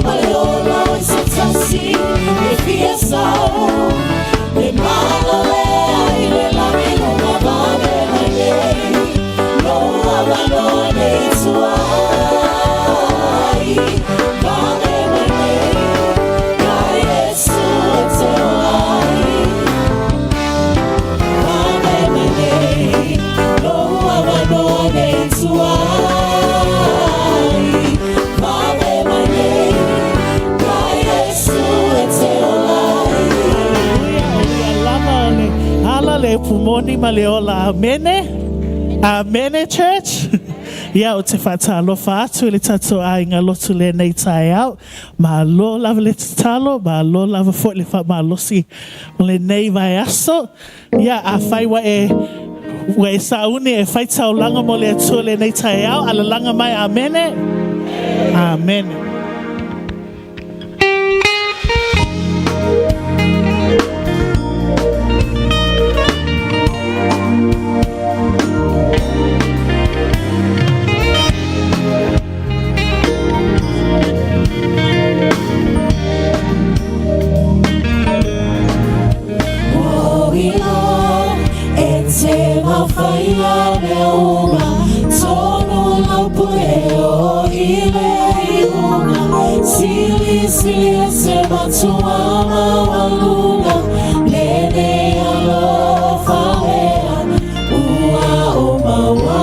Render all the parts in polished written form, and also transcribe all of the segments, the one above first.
ma le ola o i se tasi e fia sau. Le malo lea i le lagi luga vave mai nei, lou avanoa nei tuai. Vave mai nei, ia Iesu e te ola ai. Vave mai nei, lou avanoa nei tuai. Vave mai nei, ia Iesu e te ola ai. Haleluia, o ia lava o le ala le upu moni ma le ola. Amene. Amene, church. Ia, ou te faatalofa atu i le tatou aiga lotu lenei taeao. Malo lava le tatalo, malo lava foi le faamalosi o lenei vaiaso. Ia, afai ua e ua e sauni e fai taulaga mo le Atua lenei taeao, alalaga mai, amene. Amene. Ua ou iloa e te mafaia mea uma, tonu lau pule e oo i le iuga, silisili ese matua maualuga, lenei alofa lea ua ou maua.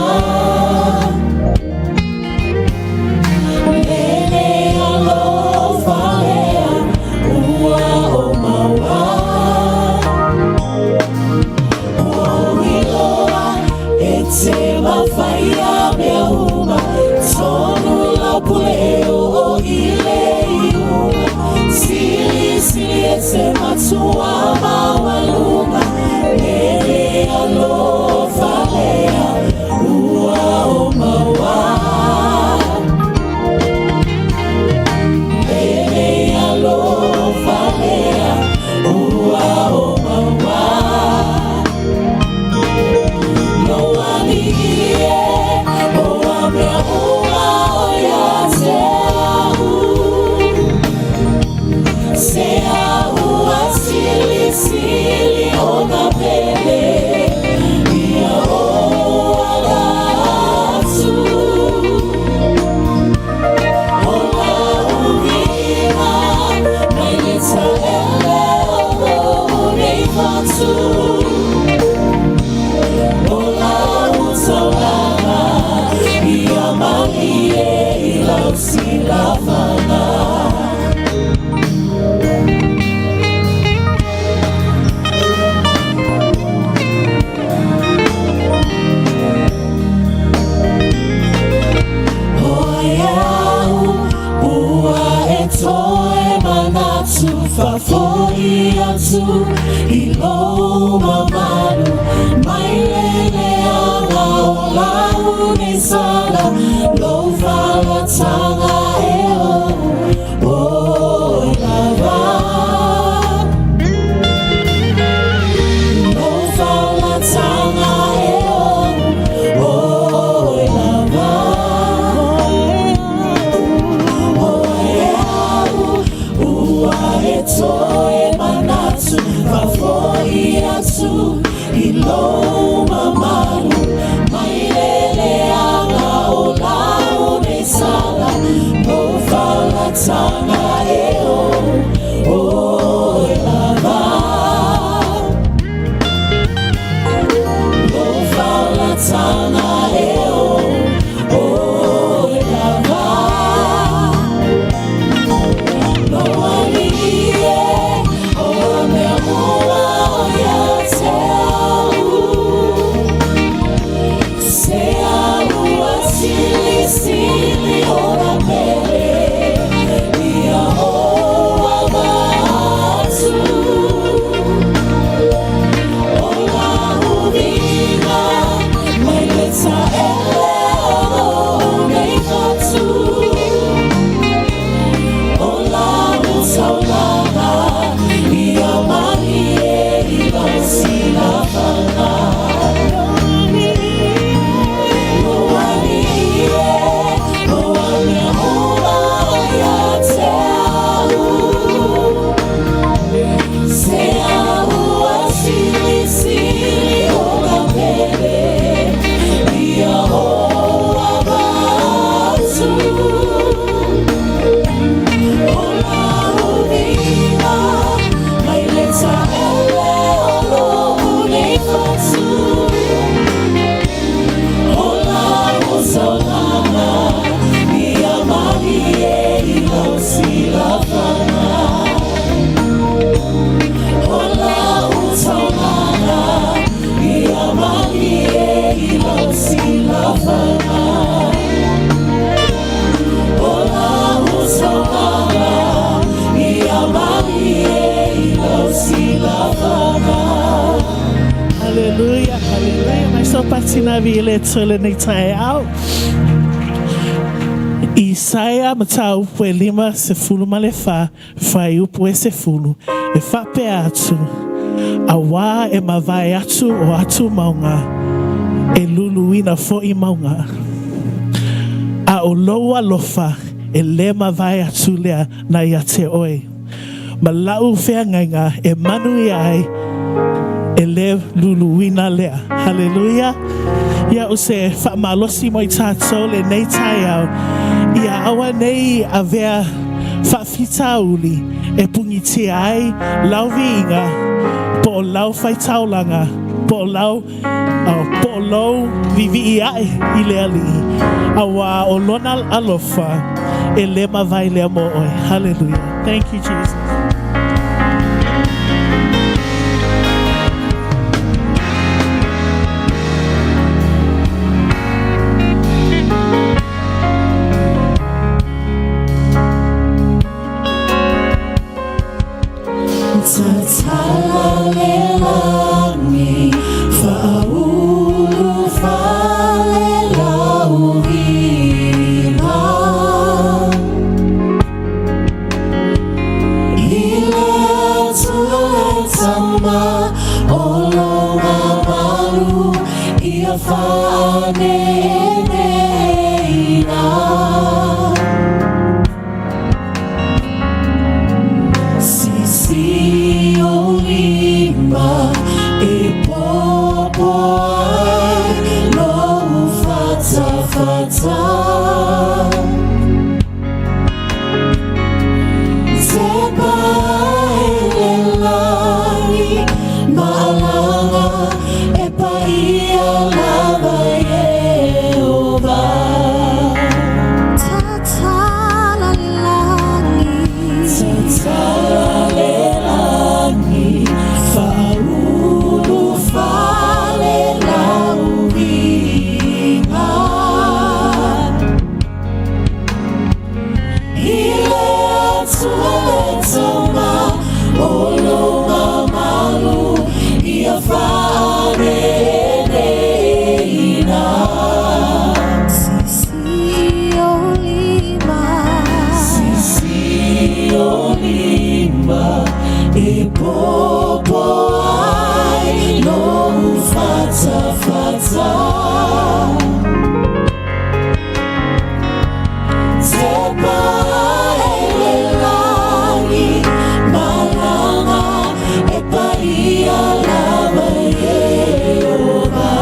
Lenei alofa lea ua ou maua. Ua ou iloa e te mafaia mea uma, tonu lau pule e oo i le iuga, silisili ese matua maualuga, lenei alofa lea ua ou maua. Lenei alofa lea ua ou maua. Lou alii e, o a mea uma o ia te au. Se au a silisili ona pele, ia ou ala atu. O lau viiga mai le taele o lou nei fatu. O lau taulaga ia malie i lau silafaga. O ai au ua e toe manatu faafoi atu i lou mamalu mai le leaga o lau nei sala lou falataga e o oi lava. Lou falataga e o oi lava. O ai au ua e toe manatu faafoi atu i lou mamalu mai le leaga o lau nei sala lou falataga e o oi lava. Lou falataga e o oi lava. Lou alii e, o a mea uma o ia te au. Se au a silisili ona pele, ia o Sopatina vi le tole nei taeao. Isaia mataupu e 54, fuaiupu e 10, e faapea atu, Auā e mavae atu o atu mauga, e luluina foi mauga. A o lou alofa e lē mavae atu lea na ia te oe. Ma lau feagaiga e manuia ai, e lē luluina lea. Haleluia! Ia o se faamalosi mo i tatou lenei taeao, ia aua nei avea faafitauli e pugitia ai lau viiga, po o lau faitaulaga, po o lau, oh, po o lou vivii ae i le Alii, auā o Lona alofa e lē mavae lea mo oe. Haleluia. Thank you, Jesus. Tatala le lagi, faaulu fale lau viiga. I le Atua le Tama o lona malu ia faaneeneina. Sisi ou lima e popo ai lou fatafata. Tepa ae le lagi maalaga e paia lava Ieova. Tatala le lagi. Tatala le lagi, faaulu fale lau viiga. I le Atua le Tama o lona malu ia faaneeneina. Sisi ou lima. Sisi ou lima e popo ai lou fatafata. Tepa ae le lagi malaga e paia lava Ieova.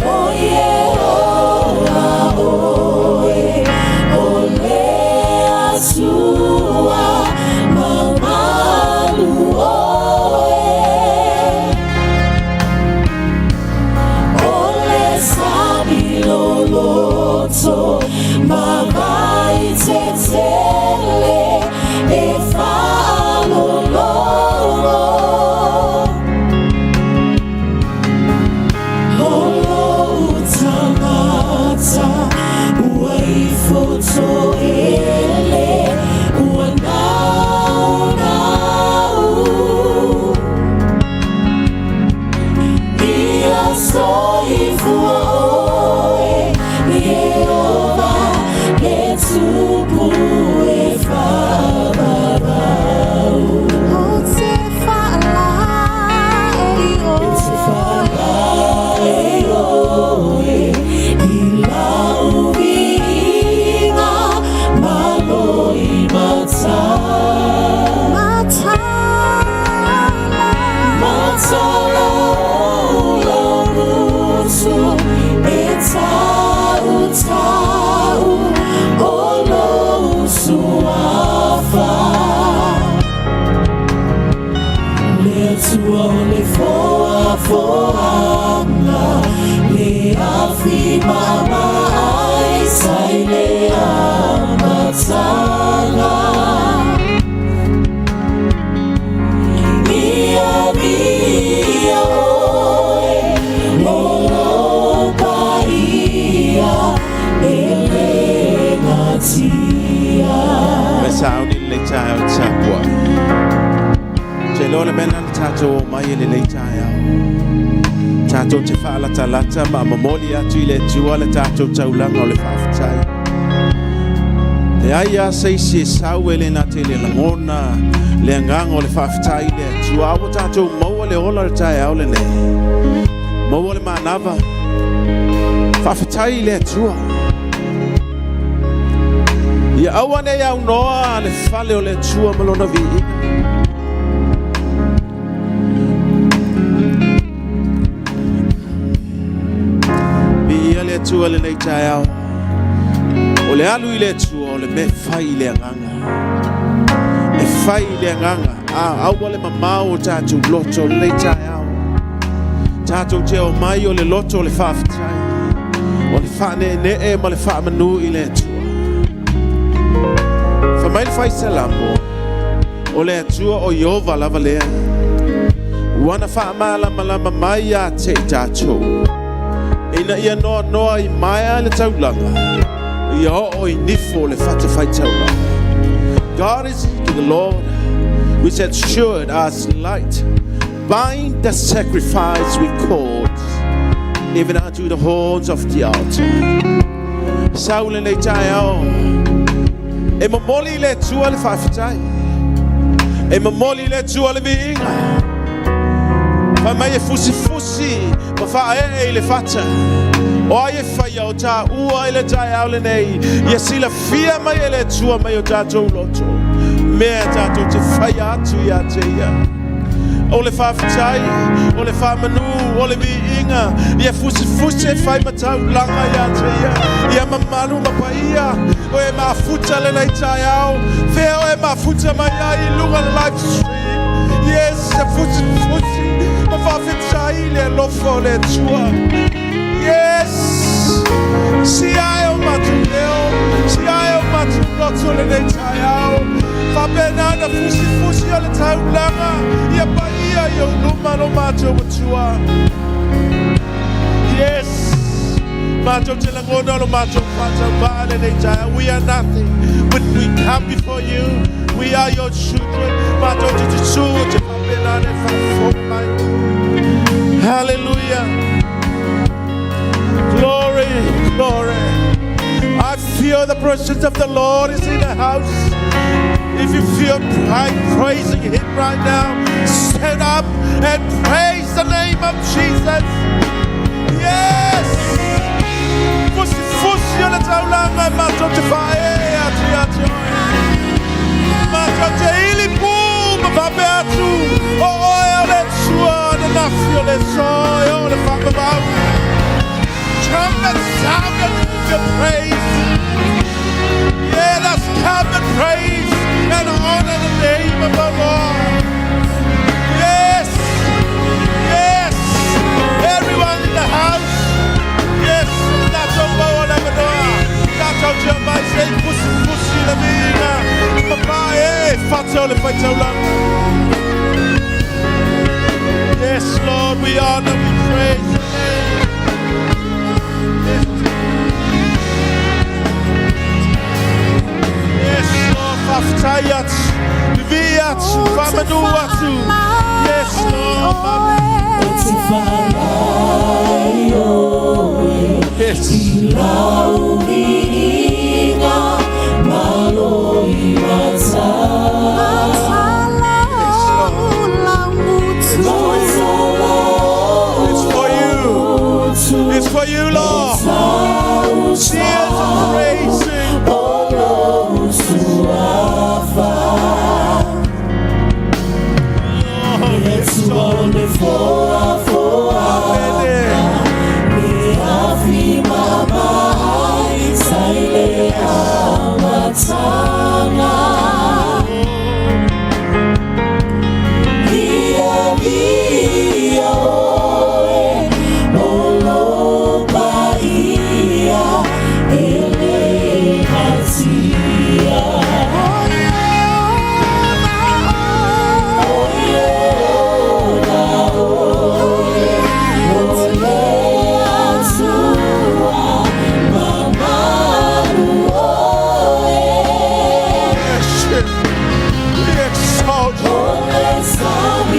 O Ieova oe, o le Atua mamalu oe. O le sami loloto ma vai tetele e faalologo. O lou tagata ua ifo toele ua naunau. Ia soifua oe, Ieova, le Tupu e faavavau. Ou te faalaei E te oe. faalaei oe i lau viiga ma loimata. Matala. Matala o lau gutu e tautau o lou suafa. Le Atua o le foafoaga, le afi maamaai sai le amataga. Ia viia oe o lou paia e lē gatia. Me sauni le taeao tapuai. Te iloa le mea lena na tatou omai i lenei taeao. Tatou te faalatalata ma momoli atu i le Atua le tatou taulaga o le faafetai. Leai lava se isi e sau e le na te le lagona le agaga o le faafetai i le Atua. A ua tatou maua le ola o le taeao lenei. Maua le manava. Faafetai i le Atua. Ia aua ne i aunoa le fale o le Atua ma lona viiga. Viia le Atua lenei taeao. O le alu i le Atua o le mea e fai i le agaga. E fai i le agaga. A aua le mamao o tatou loto lenei taeao. Tatou te omai o le loto o le faafetai. O le faaneenee ma le faamanu i le Atua. Fai mai le fai Salamo, o le Atua o Ieova lava lea. Ua na faamalamalama mai ia te i tatou, ina ia noanoa i maea le taulaga, ia oo i nifo o le fatafaitaulaga. God is to the Lord, which hath shewed us light. Bind the sacrifice with cords, even unto the horns of the altar. Sau lenei taeao, e momoli i le Atua le faafetai. E momoli i le Atua le viiga. Fai mai e fusifusi ma faaee i le fata. O ai e faia o taua i le taeao lenei, ia silafia mai e le Atua mai o tatou loto. Mea tatou te faia atu ia te ia. O le faafetai, o le faamanu, o le viiga, ia fusifusi e fai ma taulaga ia te ia, ia mamalu ma paia, o e mafuta lenei taeao, fea o e mafuta mai ai i luga le live stream. Yes, e fusifusi, ma faafetai le alofa o le Atua. Yes! Si ae o matou leo, si ae o matou loto lenei taeao. Faapena na fusifusi o le taulaga, ia paia i ou luma lo matou Atua. Yes! Matou te lagona lo matou faatauvaa lenei taeao. We are nothing when we come before you. We are your children. Matou te tutu te faapena na e faafofoga mai. Hallelujah. Glory, glory. I feel the presence of the Lord is in the house. If you feel pride praising Him right now, stand up and praise the name of Jesus. Yes! Fusi fusi o le taulaga e matou te faaee atu ia te oe. Matou te ili pū ma faapea atu. O oe o le Atua ananafi o le aso e oo i le faavavau. Trumpet sounded with your praise. Yeah, let's come and praise and honor the name of the Lord. Yes, yes, everyone in the house. Yes, tatou maua le avanoa. Tatou te omai se i fusifusi le viiga. Ma faaee fata o le faitaulaga. Yes, Lord, we honor, we praise your name. Yes. Yes, Lord, faafetai atu, vivii atu, faamanu atu. Yes, Lord. Yes. Lau viiga malo i mata. Yes, Lord. It's for you. It's for you, Lord. Tears of praising. O lou suafa. Lord, we exalt Le foa foa. Amen. Le afi mamai sa i le amataga. Ia viia oe o lo paia e le natia. O ie ola oe, o le Atua mamalu oe. Yes, we exalt you. O le sami.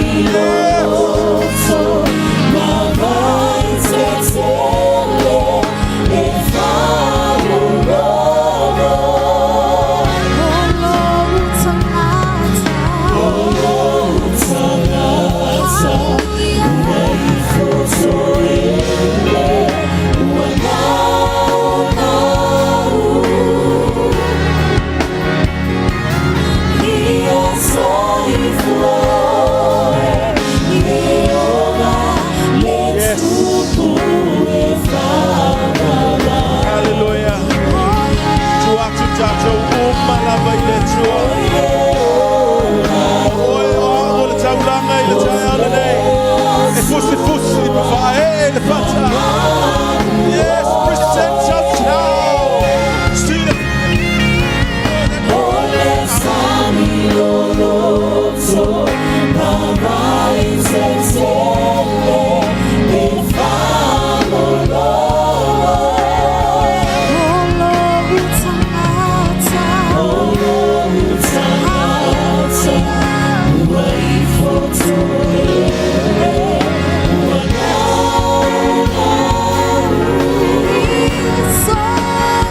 tatou uma lava i le Atua. O oe o au o le taulaga i le taeao lenei. E fusifusi ma faaee le fata. Yes, present us now. See the O le sami loloto ma vai setele e faaloloa. O lou tagata. O lou tagata ua ifo toʻele ua naunau. I le soa.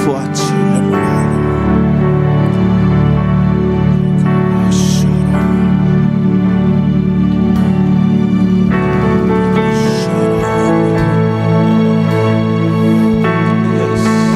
Lafo atu le mamalu. Yes.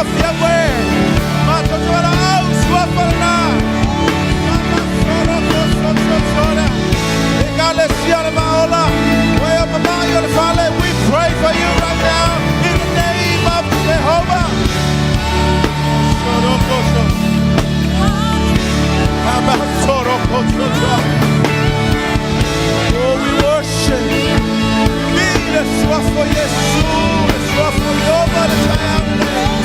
of Yahweh. Matou te valaau suafa lenā. Mamasolo Ekalesia le Maaola. O e mama'i o le fale. We pray for you right now in the name of Jehovah. Sorokoso. Amasorokoso. Oh, we worship. Be le suafa o Iesu, le suafa o Ieova le taeao lenei.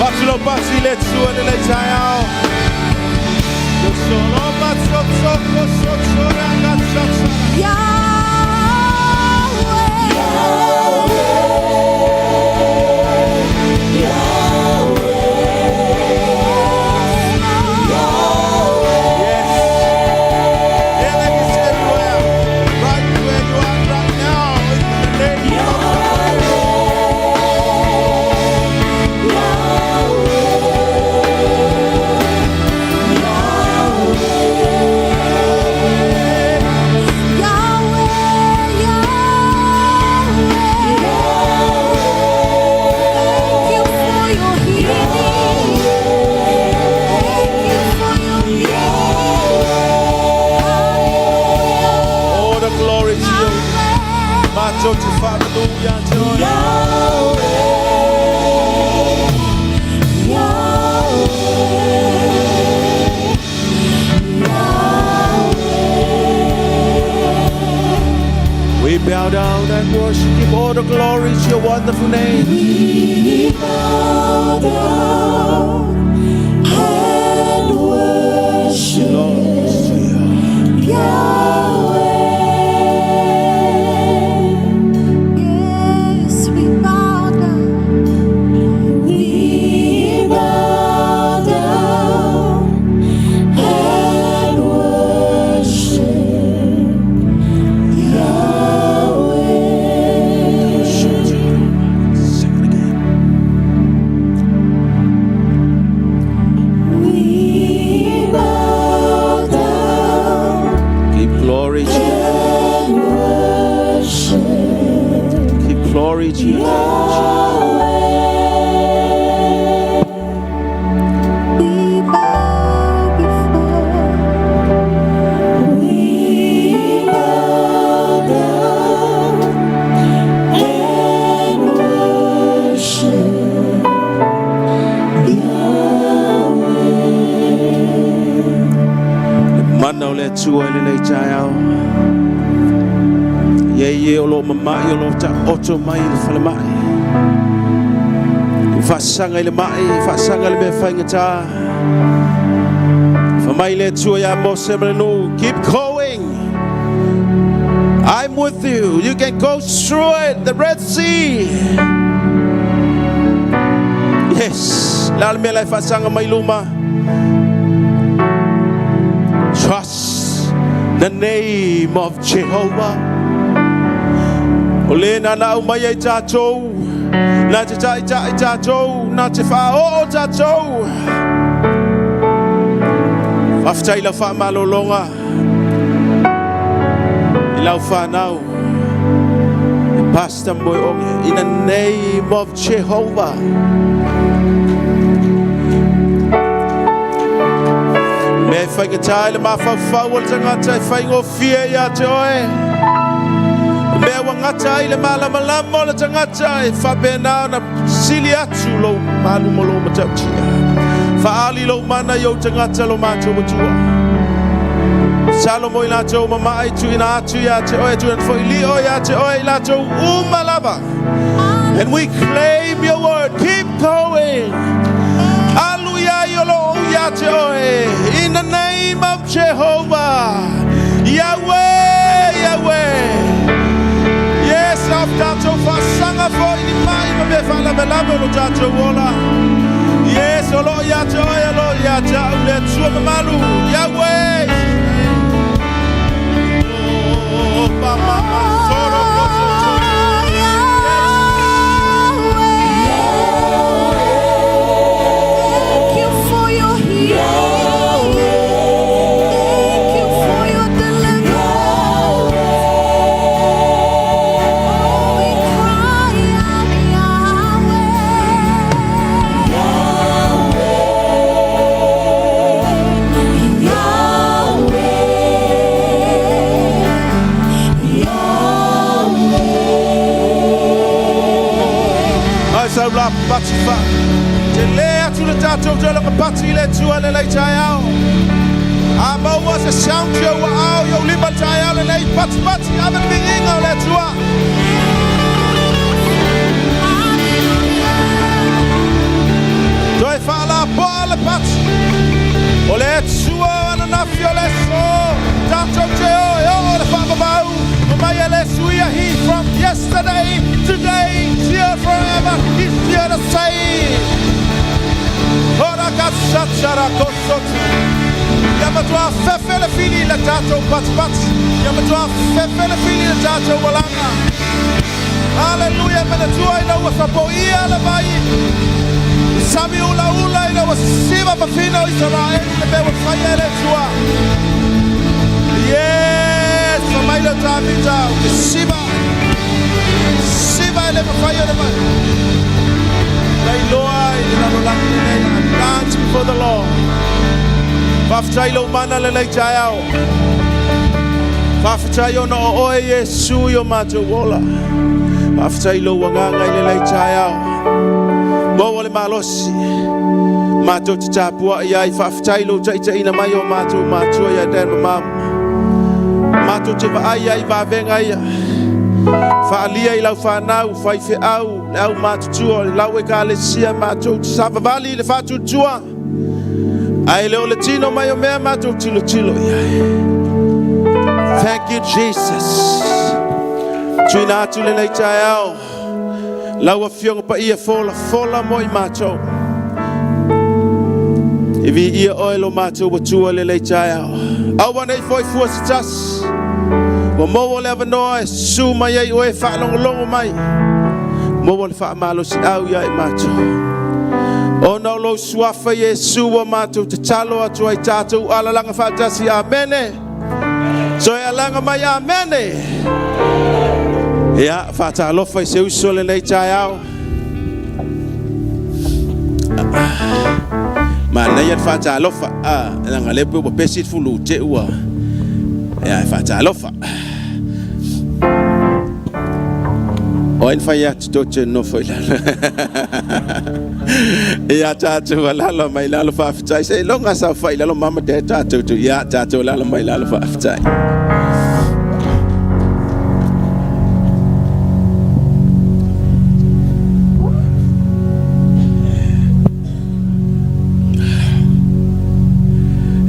Avatu lau pasi i le Atua i lenei taeao. Yes. Healing is everywhere. Right where you are right now. In the name of Yahweh, Yahweh. Thank you for your healing. Thank you for your healing. All the glory to you. Matou te faamanuia te oe. We bow down and worship. Give all the glory to your wonderful name. We bow down and worship Lord. Yahweh. Yes, we bow down. We bow down and worship Yahweh. Sing it again. We bow down Give glory to you. and worship Give glory to you. Yahweh. We bow before. We bow down and worship Yahweh. Mana o le Atua i lenei taeao. Ie ie o lo mama'i o lo taoto mai i le falemai. I faasaga i le ma'i, i faasaga i le mea faigata. Fai mai le Atua ia Mose ma le nuu. Keep going. I'm with you. You can go through it, the Red Sea. Yes. La le mea lai faasaga mai luma. Trust the name of Jehovah. O le na na au mai ai tātou. Na te tai tai tātou. Na te wha o tātou. Faafetai lau faamalologa. I lau whanau. Pastor Moeonge. In the name of Jehovah. Mea e faigata i le mafaufau o le tagata e faigofie ia te oe. Mea ua gata ai le malamalama o le tagata e faapena ona sili atu lou malu ma lou matautia. Faaali lou mana i ou tagata lo matou Atua. Salo mo i latou mama'i tuuina atu ia te oe tuuina foi lio ia te oe i latou uma lava. And we claim your word. Keep going. Alu ia i o lo o ia te oe. In the name of Jehovah. Yahweh, Yahweh. Yes, af tātou faasaga foi ni mai ma mea faalavelave o lo tātou ola. Yes, o lo ia te oe, o lo ia te au le Atua mamalu. Yahweh. Oh, pa, ma, ma, soro, ko, so, so. Thank you for your healing. pati fa. Tele atu le tatou toe loga pati i le Atua i lenei taeao. A maua se sound i ou aao i ou lima i le taeao lenei, patipati, ave le viiga o le Atua. Toe faalapoa le pati. O le Atua o ananafi o le aso, tatou te o e oo le faavavau, ma mai e le suia. He from yesterday, today, till forever, he's still the same. Ora ka satara kosota. Ia matua fefe le fili i le tatou patipati. Ia matua fefe le fili i le tatou ualaga. Haleluia, manatua ina ua fapoia le vai i sami ulaula ina ua siva fafina o Isaraeli le mea ua faia e le Atua. Yes, fa mai le o Tavita, ou te siva, siva e le mafai ona mai. Lailoa i le lalolagi lenei, I dance before the Lord. Faafetai lou mana lenei taeao. Faafetai ona o oe Iesu i o matou ola. Faafetai lou agaga i lenei taeao. Maua le malosi. Matou te tapuai ai. Faafetai lou taitaiina mai o matou matua ia Dan ma Mama. Matou te vaai ai i vavega ia. Faalia i lau fanau, faifeau, le au matutua, le lau ekalesia, matou te savavali i le faatuatua. Ae le o le tino mai o mea matou tilotilo i ai. Thank you, Jesus. Tuina atu lenei taeao. Lau Afioga Paia fola fola mo i matou. E viia oe lo matou Atua lenei taeao. Aua nei foi fua se tasi. Ua maua le avanoa e susu mai ai oe e faalogologo mai. Maua le faamalosiau ia i matou. Ona o lou suafa Iesu ua matou tatalo atu ai tatou alalaga faatasi. Amene. Toe alaga mai. Amene. Ia, faatalofa i se uso lenei taeao. Manaia le faatalofa. Ah, leaga lea pei ua pesi le fulu te ua. Ia, e faatalofa. O ai na fai atu tou te nofo i lalo. Ia tatou alalo mai lalo faafetai. Seiloga saofai i lalo mama dad tatou tu. Ia tatou alalo mai lalo faafetai.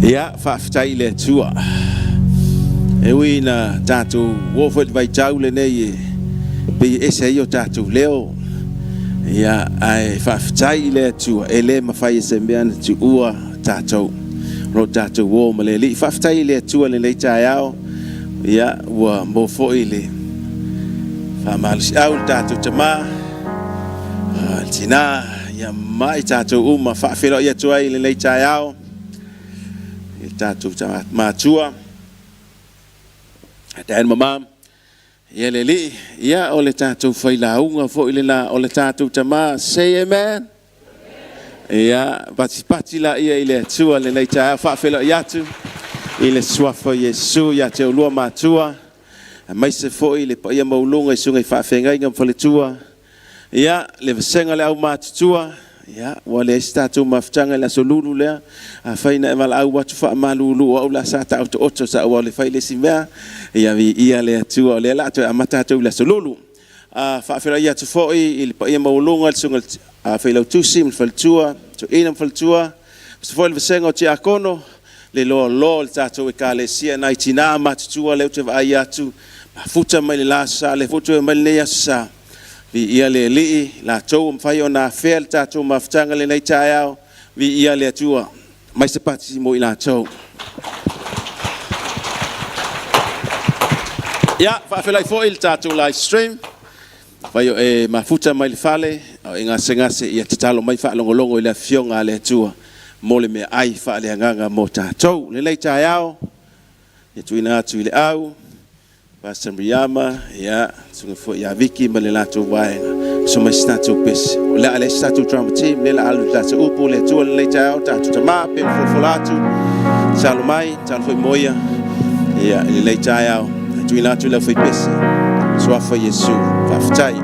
Ia, faafetai i le Atua. E ui ina tatou oo foi i le vaitau lenei e pei e ese ai o tatou leo, ia, ae faafetai i le Atua, e le mafai e se mea ona tuua tatou. O lo o tatou o ma le Alii. Faafetai i le Atua i lenei taeao, ia, ua maua foi le faamalosiau i le tatou tama, le tina, ia, ma i tatou uma. Faafeiloai atu ai i lenei taeao i le tatou matua, Dad ma Mom, ia le Alii, ia o le tatou failauga foi lena o le tatou tama. Say amen. Ia, patipati laia i le Atua lenei taeao, faafeiloai atu i le suafa o Iesu ia te oulua matua, aemaise foi le paia maualuga i susuga i faafeagaiga ma faletua. Ia, le vasega o le aumatutua, ia, ua leai se tatou mafutaga i le aso lulu lea. Afai na e valaau atu faamalulu o au la sa taotooto sa ou alu e fai le isi mea, ia viia le Atua o lea la toe amata atu i le aso lulu. A faafeiloai atu foi i le paia maualuga i le susuga i le Failautusi ma le faletua, toeaina ma faletua, aemaise foi le vasega o tiakono, le loaloa o le tatou Ekalesia, nai tina matutua lea ou te vaai atu, mafuta mai le la Aso Sa, lea foi ua toe omai lenei Aso Sa. Viia le Alii, latou ua mafai ona afea le tatou mafutaga i lenei taeao. Viia le Atua. Mai se pati mo i latou. Ia, faafeiloai foi i le tatou live stream. Afai o e mafuta mai le fale, a o e gasegase, ia tatalo mai faalogologo i le Afioga a le Atua mo le meaai faaleagaga mo tatou. Lenei taeao, ia tuuina atu i le au, Pastor Miriama, ia, susuga foi ia Viki ma le latou vaega. So mai se tatou pese. O le a leai se tatou drama team, lea la alu le tatou upu, le Atua lenei taeao, tatou tama, pe folafola atu, tatalo mai, tatalo foi mo ia, ia, i lenei taeao. Tuuina atu i le aufaipese, suafa Iesu. Faafetai.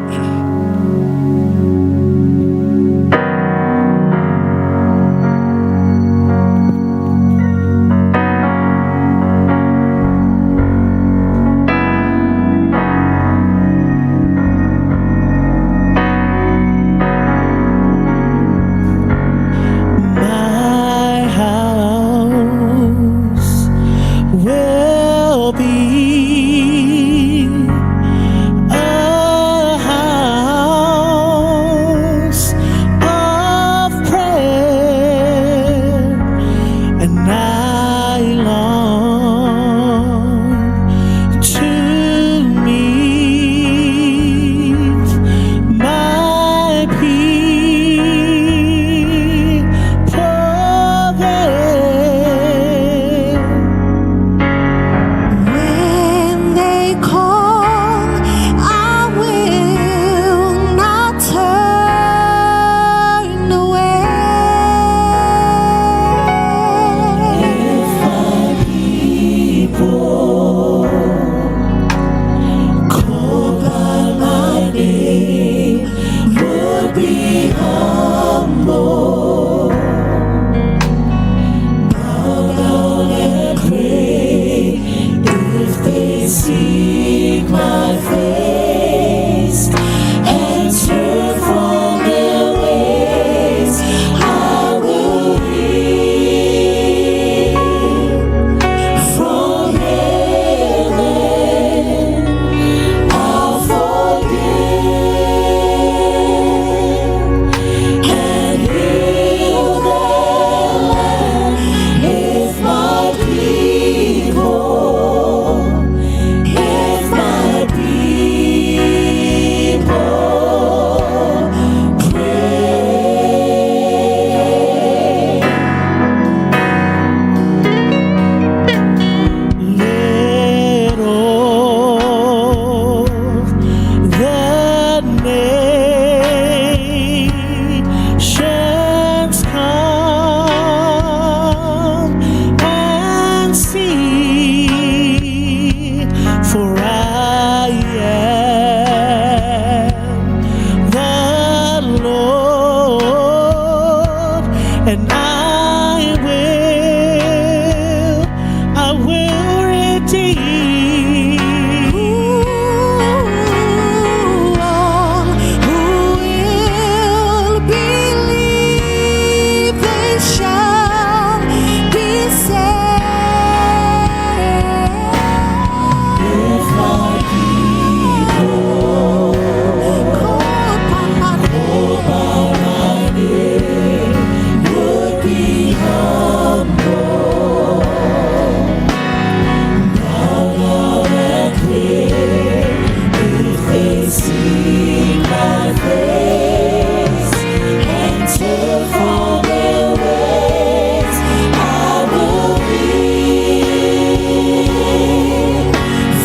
Turn from their ways, I will hear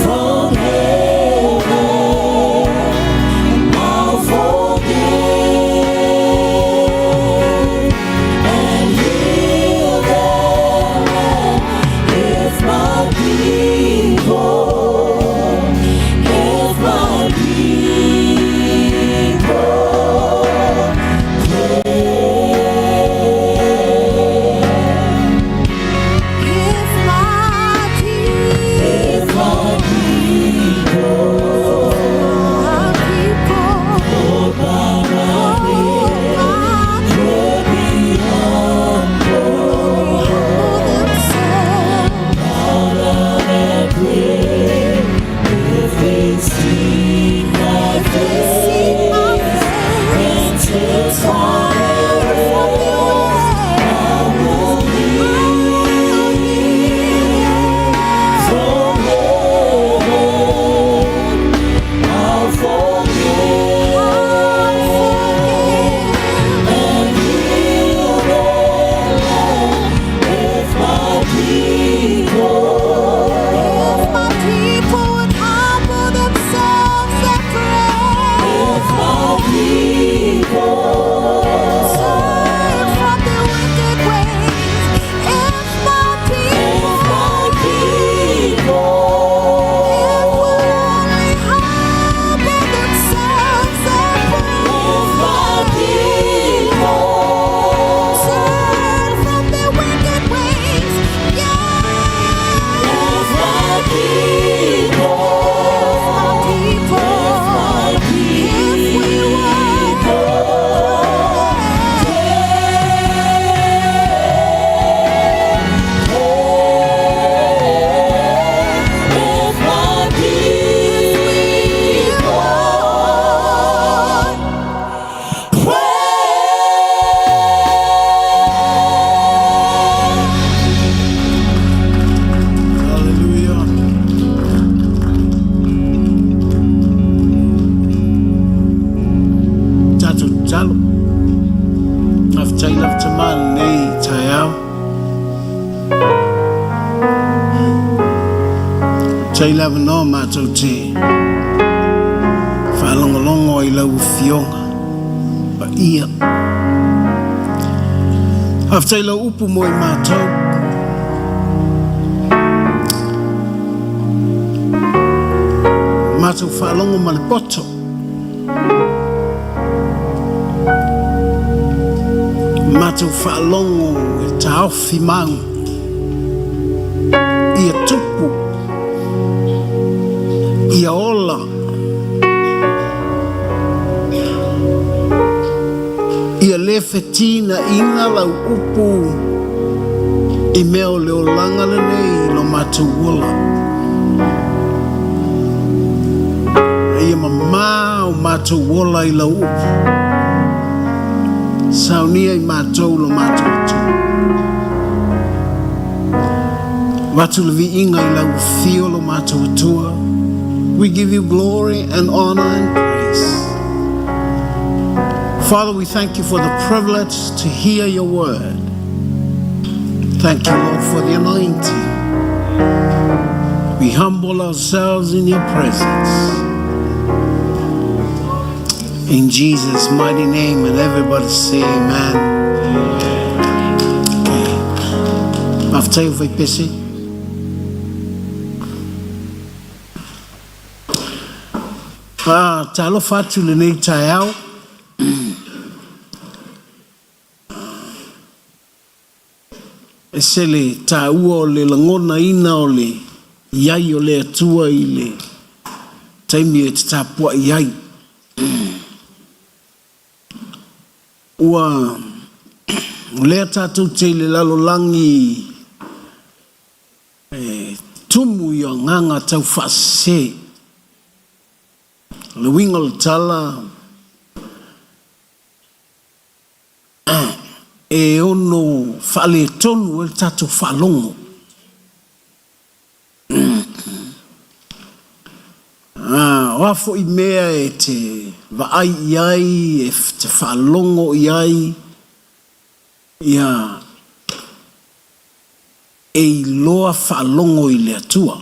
from heaven, and I'll forgive and heal their land. If my people, if my people If my people, If my people my people, called by my name would be humble, humble themselves, bow down and pray. If they seek my if they seek my face face, and turn from their turn from their ways, I will hear from heaven. I'll forgive and heal their land. If my people, If my people would humble themselves and pray, if my people, turn from their wicked ways. If my if people, my people, if would only humble themselves and pray, if my people, turn from their wicked ways. Yeah, if my people, if my people, if we would if my people pray. Hallelujah. Tatou tatalo. Faafetai lava tama lenei taeao. Faafetai lava noa matou te faalogologo ai i lau Afioga Paia. Faafetai lau upu mo i matou. Matou faalogo ma le poto. Matou faalogo e taofi mau ia tupu, ia ola, ia le fetinaina lau upu i mea o le olaga lenei i lo matou ola. A ia mamā o matou ola i lau upu. Saunia i matou lo matou Atua. Avatu le viiga i lau afio lo matou Atua. We give you glory and honor and praise. Father, we thank you for the privilege to hear your word. Thank you, Lord, for the anointing. We humble ourselves in your presence. In Jesus' mighty name, and everybody say amen. Okay. Faafetai o Faipese. Ah, talofa atu lenei taeao. Ese le taua o le lagonaina o le i ai o le Atua i le taimi e te tapuai ai. Ua lea tatou te i le lalolagi e tumu i agaga tau faasese. O le uiga o le tala, e ono faaletonu ai le tatou faalogo. O a foi mea e te vaai i ai, e te faalogo i ai, Ia e iloa faalogo i le Atua.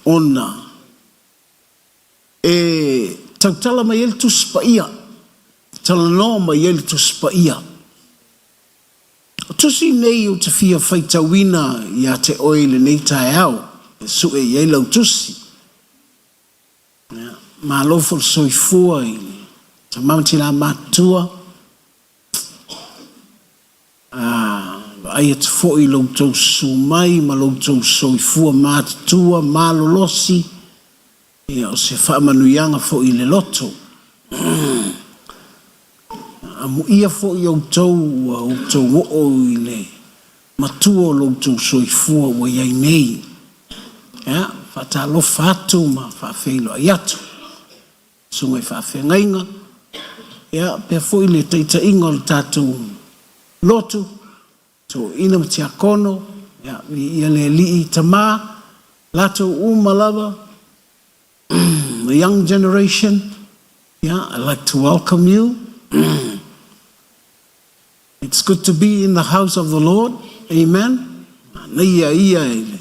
Ona e tautala mai ai le Tusi Paia, talanoa mai ai le Tusi Paia. O tusi nei ou te fia faitauina ia te oe i lenei taeao e sue i ai lau tusi. Malo foi le soifua i le tama ma tina matutua. A vaai atu foi i lo outou susu mai ma lo outou soifua matutua malolosi, ia o se faamanuiaga foi i le loto. Amuia foi outou ua outou oo i le matua o lo outou soifua ua i ai nei. Ia, faatalofa atu ma faafeiloai atu. Susuga i faafeagaiga, ia, pea foi le taitaiga o le tatou lotu, toeaina ma tiakono, ia, viia le Alii, tama, latou uma lava, the young generation, yeah, I'd like to welcome you. It's good to be in the house of the Lord. Amen. Manaia ia i le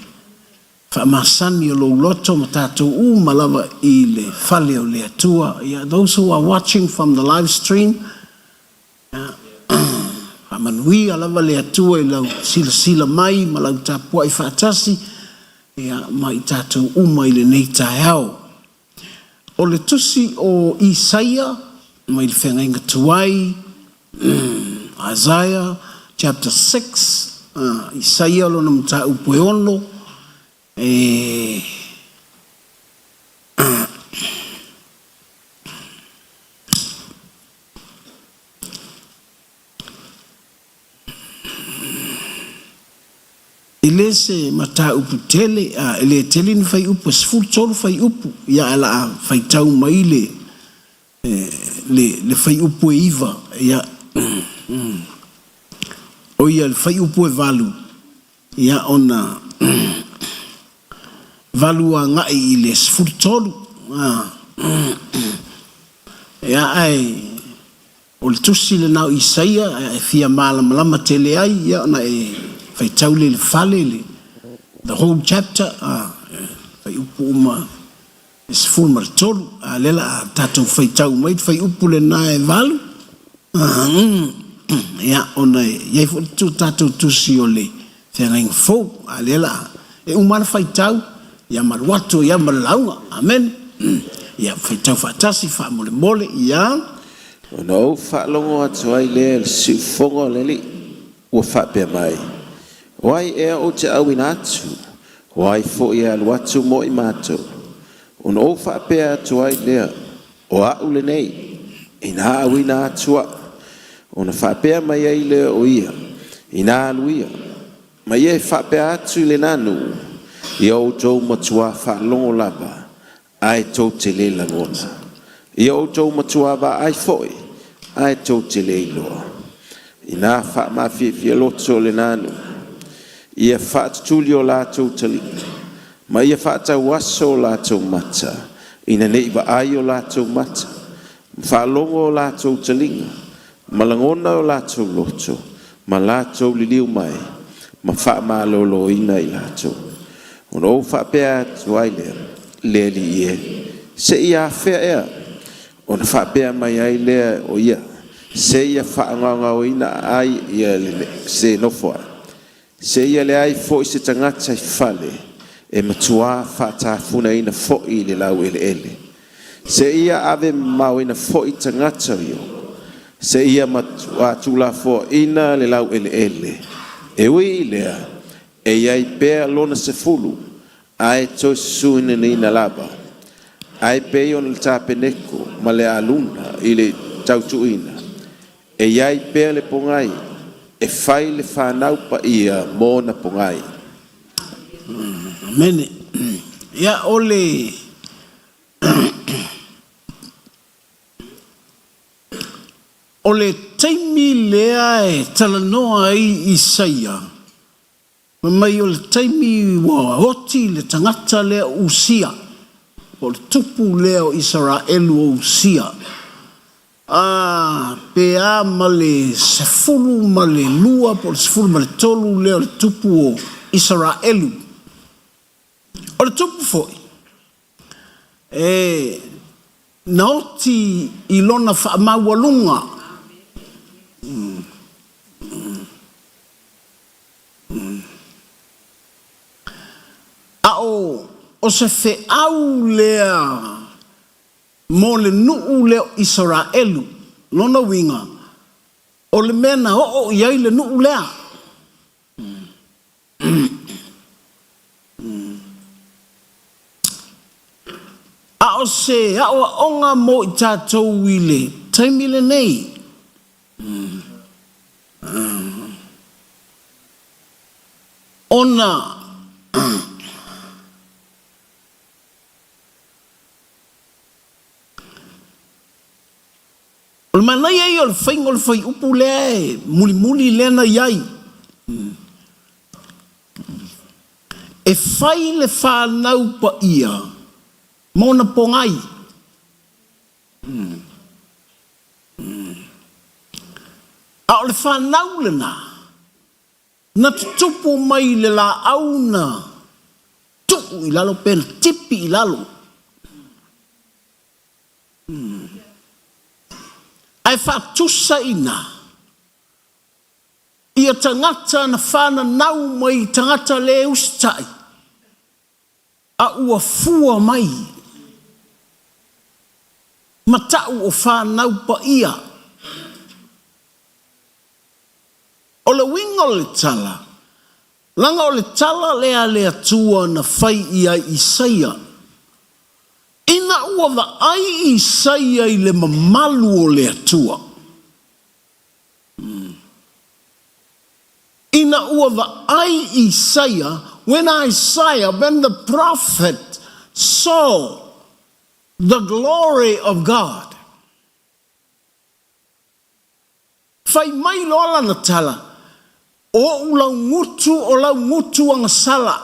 faamasani o lou loto ma tatou uma lava i le fale o le Atua. Yeah, those who are watching from the live stream, yeah, faamanuia lava le Atua i lau silasila mai ma lau tapuai faatasi yeah, ma i tatou uma i lenei taeao. O le tusi o Isaia mai le Feagaiga Tuai, Isaiah chapter 6, Isaia lona mataupu e ono, e E le se mataupu tele, a e le tele ni fuaiupu, e 13 fuaiupu, ia ae o le a faitau mai le, le, le fuaiupu e 9, ia, o ia le fuaiupu e 8, ia ona 8 agai i le 13, a, ia ae O le tusi lena o Isaia e fia malamalama tele ai, ia ona e faitau lea i le fale, le the whole chapter, a, fuaiupu uma e 13, a lea la a tatou faitau mai le fuaiupu lena e 8, ia ona e i ai foi le tatou tusi o le Feagaiga Fou, a lea la a e uma lava le faitau, ia malu atu ai lava ma le lauga. Amene. Ia faitau faatasi faamolemole, ia. Ona ou faalogo atu ai lea i le siufofoga o le Alii, ua faapea mai, O ai ea ou te auina atu? O ai foi e alu atu mo i matou? Ona ou faapea atu ai lea, O a'u lenei, inā auina atu a'u. Ona faapea mai ai lea o ia, Inā alu ia, ma ia e faapea atu i lenā nuu, Ia outou matuā faalogo lava, ae tou te lē lagona. Ia outou matuā vaai foi, ae tou te lē iloa. Inā faamafiafia loto lenā nuu, ia faatutuli o latou taliga, ma ia faatauaso o latou mata, ina ne i vaai o latou mata, ma faalogo o latou taliga, ma lagona o latou loto, ma latou liliu mai, ma faamaloloina i latou. Ona ou faapea atu ai lea, Le Alii e, se i afea ea? Ona faapea mai ai lea o ia, Seia faagaogaoina ai ia le se nofo ai. Seia leai foi se tagata i fale e matuā faatafunaina foi i le laueleele. Seia ave mamaoina foi tagata o Iopa. Seia matuā tuulafoaina le laueleele. E ui i lea, e i ai pea lona sefulu, ae toe susuinaina lava. Ae pei ona le tapeneko ma le aluna i le tautuuina, E i ai pea le pogai e fai le fanau paia mo ona pogai. Amene. Ia, o le o le taimi lea e talanoa ai Isaia, fai mai o le taimi ua oti le tagata lea o Usia, po o le tupu lea o Isaraelu o Usia. A pe a ma le 12 po o le 13 lea o le tupu o Isaraelu. O le tupu foi, e na oti i lona faamaualuga. A o se feau lea mo le nuu lea o Isaraelu, lona uiga, o le mea na oo i ai le nuu lea. A o se aoaoga mo i tatou i le taimi lenei. Ona O le manaia ia o le faiga o le fuaiupu lea e mulimuli lea na i ai. E fai le fanau paia ma ona pogai. A o le fanau lena, na tutupu mai i le laau na tuu i lalo pe na tipi i lalo. Ae faatusa i ina ia tagata na fananau mai i tagata le usitai a ua fua mai ma ta'u o fanau paia. O le uiga o le tala, leaga o le tala lea a le Atua na fai ia Isaia, ina ua vaai Isaia i le mamalu o le Atua. Ina ua vaai Isaia, when Isaiah, when the prophet saw the glory of God. Fai mai loa lana tala, O ou laugutu o laugutu agasala.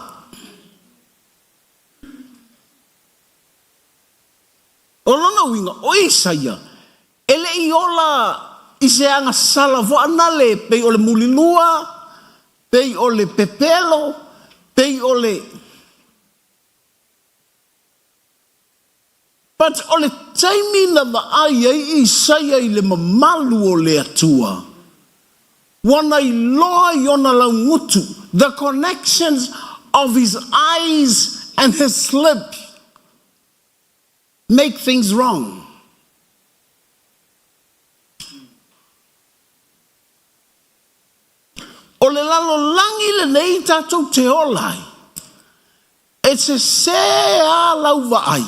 O lona uiga, o Isaia, e le i ola i se agasala foanale pei o le mulilua, pei o le pepelo, pei o le. But o le taimi na vaai ai Isaia i le mamalu o le Atua, ua na iloa i ona laugutu, the connections of his eyes and his lips make things wrong. O le lalolagi lenei tatou te ola ai, E sesē a lau vaai,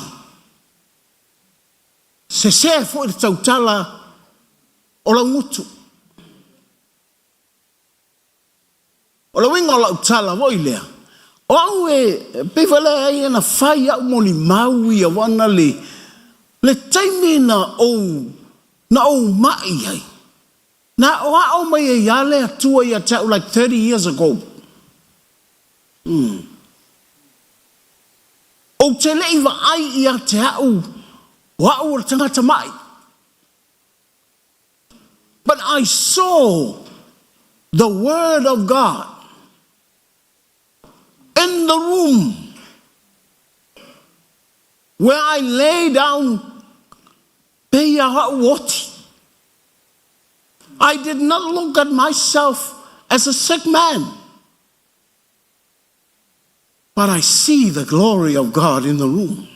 sesē foi le tautala o lau gutu. O le uiga o lau tala foi lea, o au e pei foi lea ai na fai au molimau ia wana le, le taimi na ou, na ou mai ai, na aoao mai ai a le Atua ia te au like 30 years ago. Ou te le i vaai ia te au, o au o le tagata maʻi. But I saw the word of God in the room where I lay down pei a au oti. I did not look at myself as a sick man. But I see the glory of God in the room.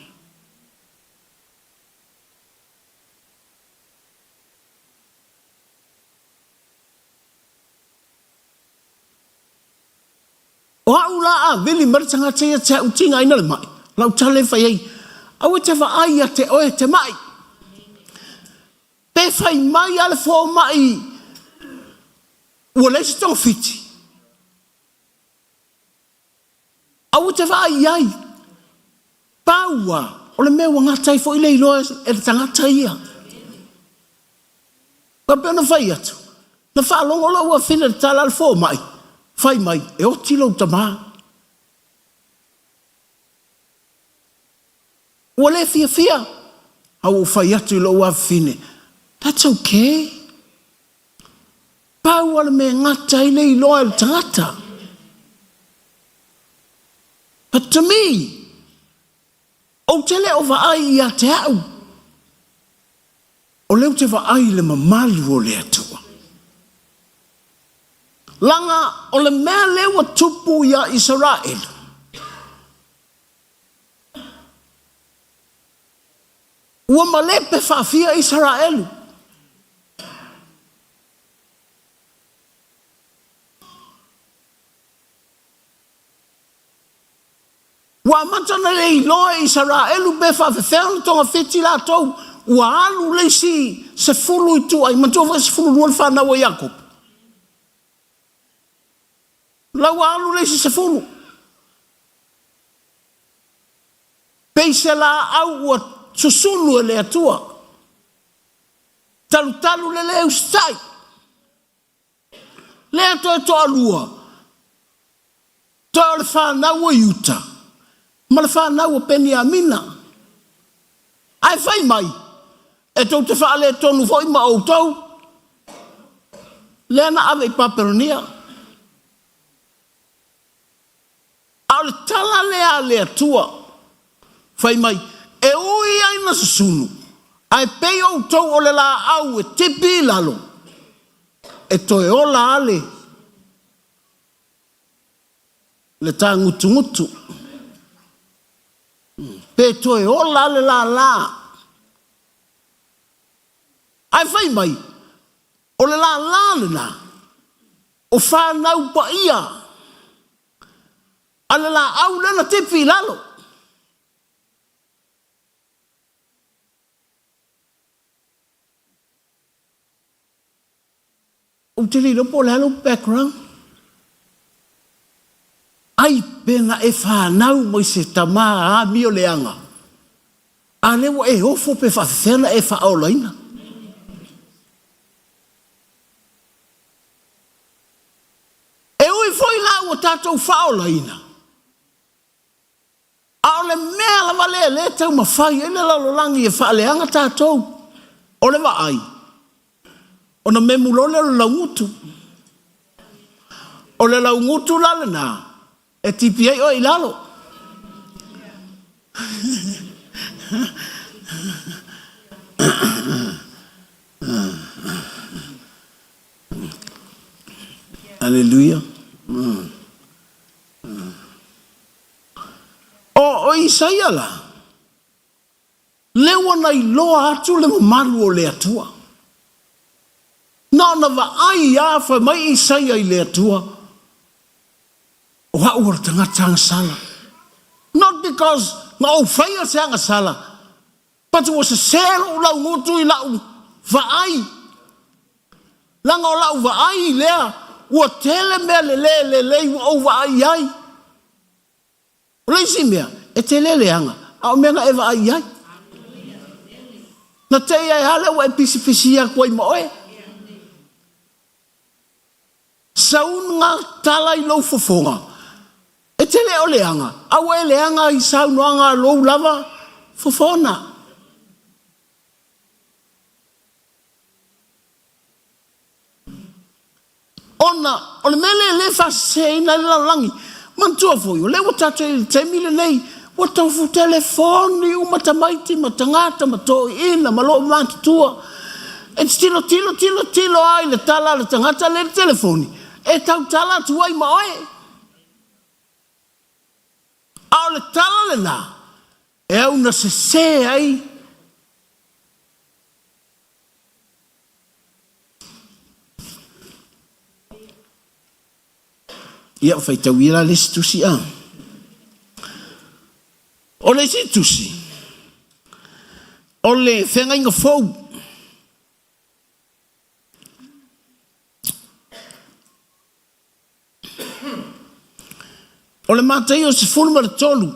O au la a wili mai le tagata ia te au tigaina le mai, lau tala e fai ai, aua e te vaai ia te oe te mai. Pe fai mai a le fomai ua leai se togafiti, Aua te vaai i ai. Pau a, o le mea ua gata ai foi le iloa e le tagata ia. Aua pei ona fai atu, na faalogo lou afine i le tala a le fomai, fai mai, e oti lou tama. Ua le fiafia, a ua ou fai atu i lou afafine, That's okay. Pau a le mea e gata ai le iloa e le tagata. But to me, ou te le o vaai ia te au. O lea ou te vaai i le mamalu o le Atua. Leaga o le mea lea ua tupu ia Isaraelu, ua malepe faafia Isaraelu. Ua amata ona le iloa e Isaraelu pe faafefea ona togafiti latou, ua alu le isi 10 ituai, manatua foi e 12 le fanau a Iakopo. La ua alu le isi 10. Pei se laau ua susunu e le Atua. Talutalu le le usitai. Lea toe toalua, toe o le fanau o Iuta ma le fanau o Peniamina. Ae fai mai, e tou te faaletonu foi ma outou, lea na ave i Papelonia. A o le tala lea a le Atua, fai mai, E ui ai na susunu, ae pei outou o le laau e tipi i lalo, e toe ola a le le tagutugutu, pe toe ola a le lala. Ae fai mai, o le lala lena, o fanau paia a le laau lea na tipi i lalo. Ou te le iloa po o le a lou background. Ai pe na e fanau mai se tama amio leaga, a lea ua e ofo pe faafefea na e faaolaina. E ui foi la ua tatou faaolaina, a o le mea lava lea lea e taumafai ai le lalolagi e faaleaga tatou, o le vaai, ona memu loa lea o le laugutu. O le laugutu la lena e tipi ai oe i lalo. Aleluia. O Isaia la, lea ua na iloa atu le mamalu o le Atua. Na ona vaai lava fai mai Isaia i le Atua, o au o le tagata agasala. Not because na ou faia se agasala, But ua sese lou laugutu i lau vaai, leaga o lau vaai lea ua tele mea lele lelei ua ou vaai i ai. O le isi mea, e te le leaga, a o mea na e vaai i ai. Na te i ae a lea ua e pisipisi atu ai ma oe. Saunga tala i lou fofoga. E te le o leaga, a ua e leaga i saunoaga a lou lava fofona. Ona o le mea lea e le faaseseina ai le lalolagi, manatua foi, o lea ua tatou i le taimi lenei, ua tofu telefoni uma tamaiti ma tagata ma toeaiina ma loomatutua. E te tilotilo tilotilo lava i le tala a le tagata lea i le telefoni, e tautala atu ai ma oe. A o le tala lena e au na sese ai Ia, faitau ia la le isi tusi a. O le isi tusi, o le feagaiga fou. O le Mataio 13.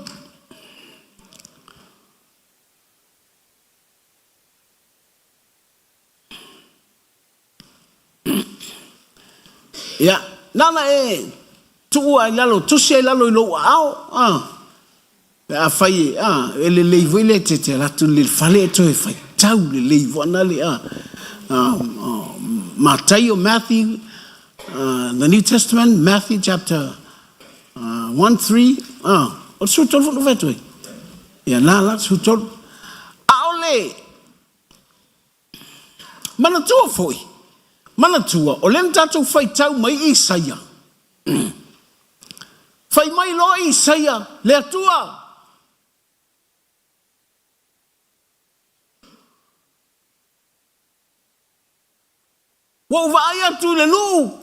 Ia, nana e tuua i lalo, tusi ai lalo i lou aao, a. Pe afai e, a, e lelei foi le te te alu atu i le fale e toe faitau lelei foi ana le, a. Mataio, Matthew, the New Testament, Matthew chapter 1, 3, o le 13 foi na ou fai atu ai. Ia, na la, 13. A o le manatua foi, manatua, o lea na tatou faitau mai Isaia. Fai mai loa Isaia, le Atua, Ua ou vaai atu i le nuu,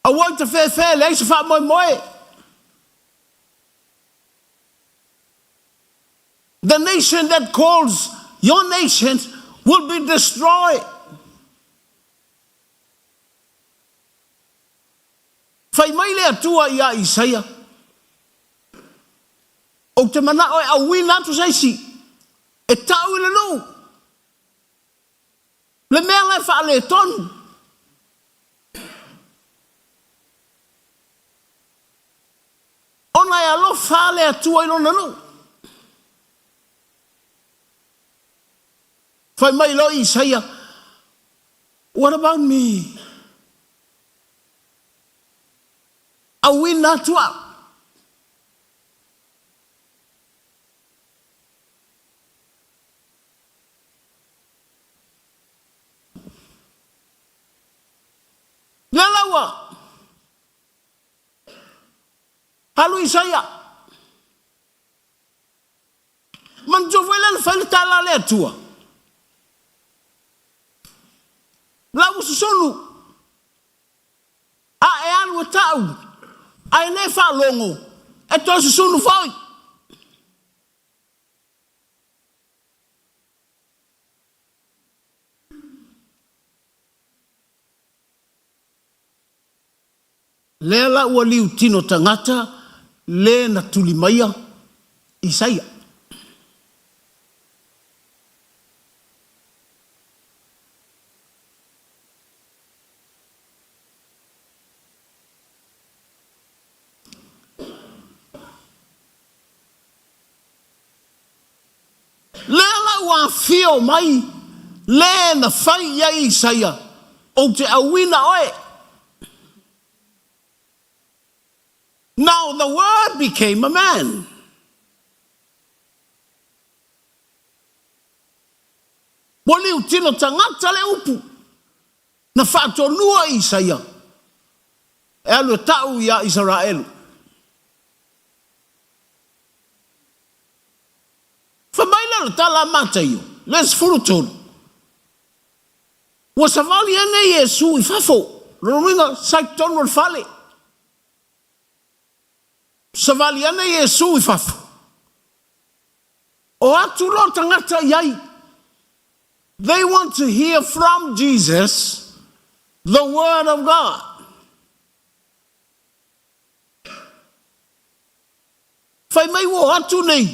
aua i tafeafea e leai se faamoemoe. The nation that calls your nation will be destroyed. Fai mai le Atua iā Isaia, Ou te manao e auina atu se isi e tau i le nuu, le mea la e faaletonu. Ona e alofa le Atua i lona nuu. Fai mai loa Isaia, What about me? Auina atu au. Lea la ua alu Isaia. Manatua foi lea na fai le tala a le Atua. La ua susunu. A e alu e ta'u, a e lē faalogo, e toe susunu foi. Lea la ua liutino tagata le na tuli maia Isaia. Lea la ua afio mai le na fai i ai Isaia, Ou te auina oe. Now the Word became a man. Ua liutino tagata le upu na faatonua i Isaia e alu e ta'u iā Isaraelu. Fai mai lea o le tala a Mataio, le 13, Ua savali ane Iesu i fafo, lona uiga sa i totonu o le fale. Savali ane Iesu i fafo. O atu loa tagata i ai. They want to hear from Jesus the word of God. Fai mai ua o atu nei,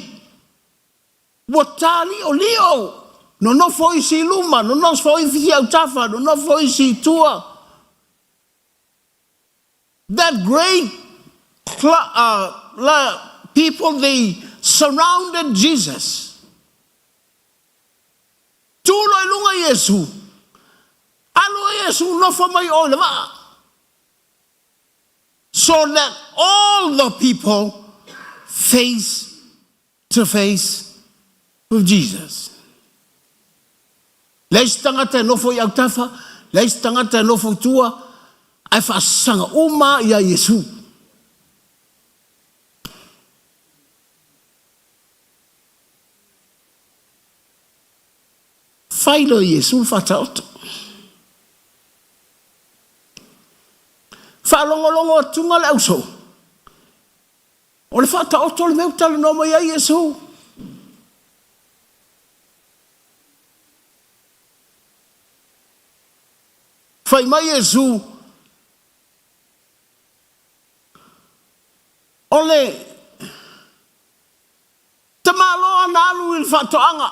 ua tāliʻoliʻo, nonofo isi i luma, nonofo isi i autafa, nonofo isi i tua. That great people, they surrounded Jesus. Tū loa i luga Iesu, alu o Iesu nofo mai o i le vaa. So that all the people face to face with Jesus. Leai se tagata e nofo i autafa, leai se tagata e nofo i tua, ae faasaga uma ia Iesu. Fai loa e Iesu le faataoto. Faalogologo atuga le ausoo. O le faataoto le mea ua talanoa mai ai Iesu. Fai mai Iesu, o le tamaloa na alu i le faatoaga.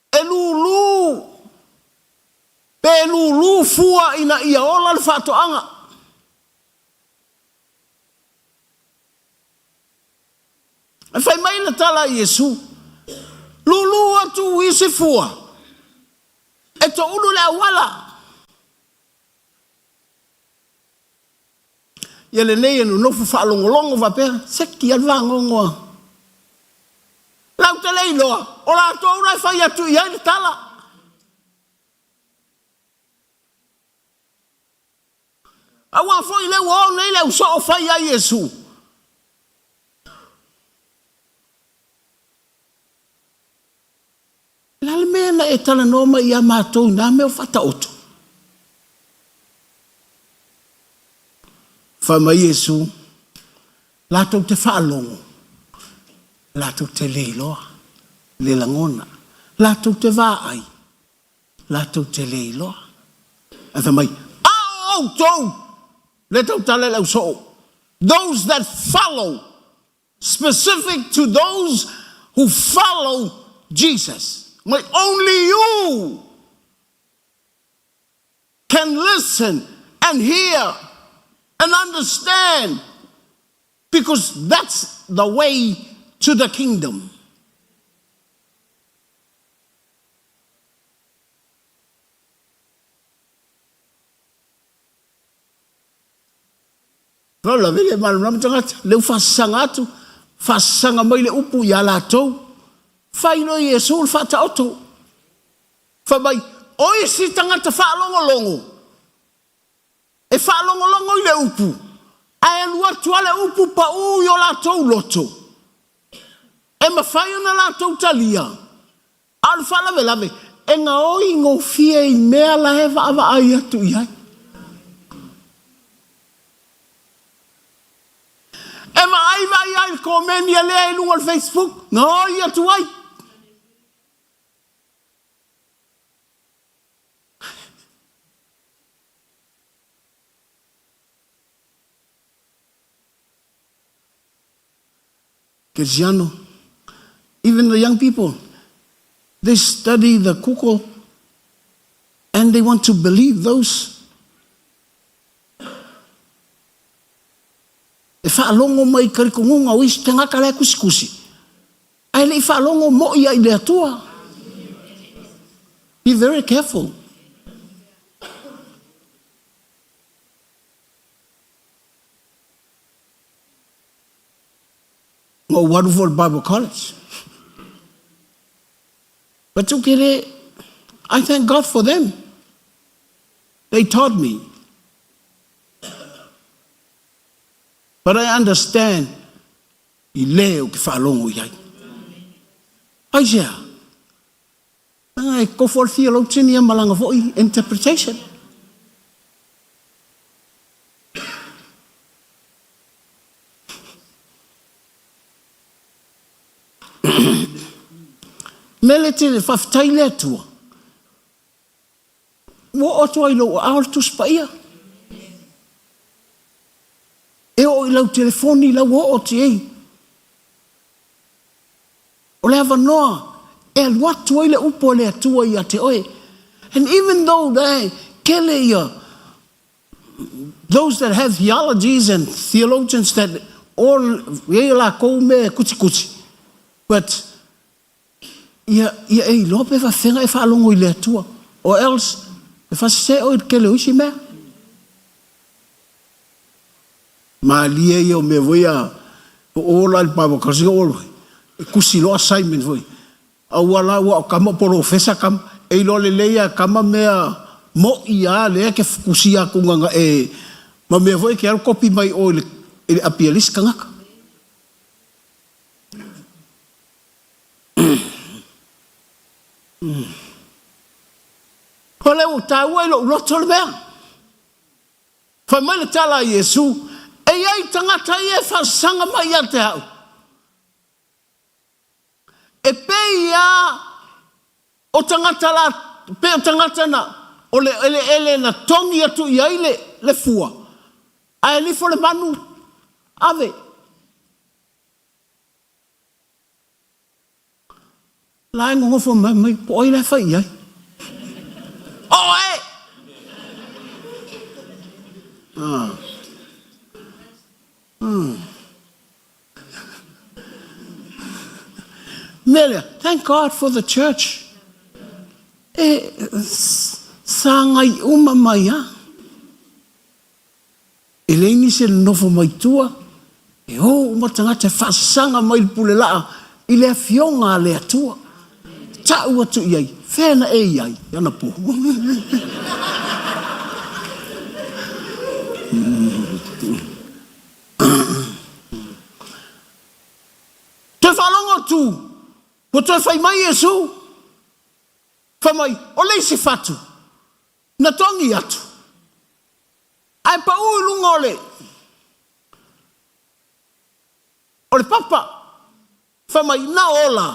E lūlū pe lūlū fua ina ia ola le faatoaga. Ae fai mai le tala a Iesu, Lūlū atu isi fua, e toulu le auala. Ia lenei e nonofo faalogologo faapea, seki a le fagogo a. Latou te le iloa, o latou la e fai atu i ai le tala. Aua foi lea ua oo nei le au soo fai ia Iesu. O le a le mea na e talanoa mai ia matou i na mea o faataoto? Fai mai Iesu, latou te faalogo, latou te le iloa, le lagona, latou te vaai, latou te le iloa. Ae fai mai, a o outou, lea tautala i le au soo, those that follow, specific to those who follow Jesus. Mai, only you can listen and hear and understand because that's the way to the kingdom. Faalavelave le malamalama tagata, lea ua faasasaga atu, faasasaga mai le upu ia latou. Fai loa Iesu le faataoto. Fai mai, o isi tagata faalogologo, e faalogologo i le upu, ae alu atu lava le upu pau i o latou loto, e mafai ona latou talia, a o le faalavelave, e gaoi gofie i mea la e vaavaai atu i ai. E vaai vaai lava i le komeni a lea i luga o le Facebook, gaoi atu ai. Kerisiano, even the young people, they study the Google and they want to believe those. E faalogo mai i kalikonuga o isi tagata la e kusikusi, ae le i faalogo mo'i ia i le Atua. Be very careful. Na ou alu foi i le Bible College. But ou te le, I thank God for them. They taught me. But I understand i le ou te faalogo i ai. Aisea? Leaga e tofo le theologian ia ma lana foi interpretation. Mele tele, faafetai le Atua. Ua oo atu ai i lou aao le Tusi Paia. E oo i lau telefoni lau oo atu i ai. O le avanoa e alu atu ai le upu a le Atua ia te oe. And even though they kele ia those that have theologies and theologians that all e ia lakou mea e kucikuci, but ia ia e iloa pe faafefea e faalogo i le Atua or else e faasese oe i le tele o isi mea. Malie ia o mea foi ia o o la i le Bible College o e kusi loa assignment foi. Aua la ua o kama o polofesa kama e iloa lelei a kama mea mo'i a lea ke kusi aku nganga e ma mea foi ke alu kopi mai o i le i le api a le isi kangaka. O lea ua taua i lou loto le mea. Fai mai le tala a Iesu, E i ai tagata ia e faasaga mai ia te au, e pei lava o tagata la, pei o tagata na, o le eleele na togi atu i ai le, le fua, ae lifo le manu, ave. La e nonofo mai mai, po o ai la e fai i ai? Oe! Ah. Hmm. Mea lea, thank God for the church. E sagai uma mai a. E leai nisi e nonofo mai tua, e o uma tagata e faasaga mai le pule laa i le Afioga a le Atua. Tau atu i ai, fea na e i ai anapo? Toe faalogo atu, ua toe fai mai Iesu, fai mai, o le isi fatu, na togi atu, ae pau i luga o le o le papa, fai mai, na ola,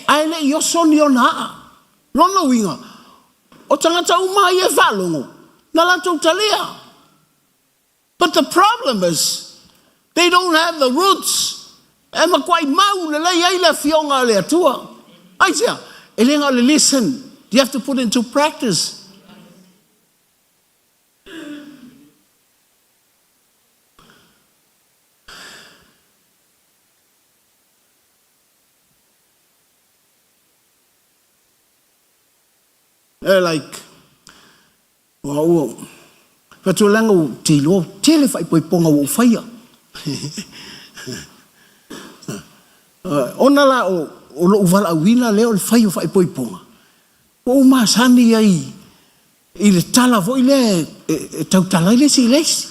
ae le i oso ni ona aa. Lona uiga, o tagata uma ia e faalogo, na latou talia. But the problem is, they don't have the roots e matuai mau lelei ai le Afioga a le Atua. Aisea? E le na o le listen, you have to put into practice. E like, Ua ua fai atu leaga ou te iloa ua tele faaipoipoga ua ou faia. Ona la o lou valaauina lea o le fai o faaipoipoga, ua ou masani ai i le tala foi lea e tautala ai le isi i le isi.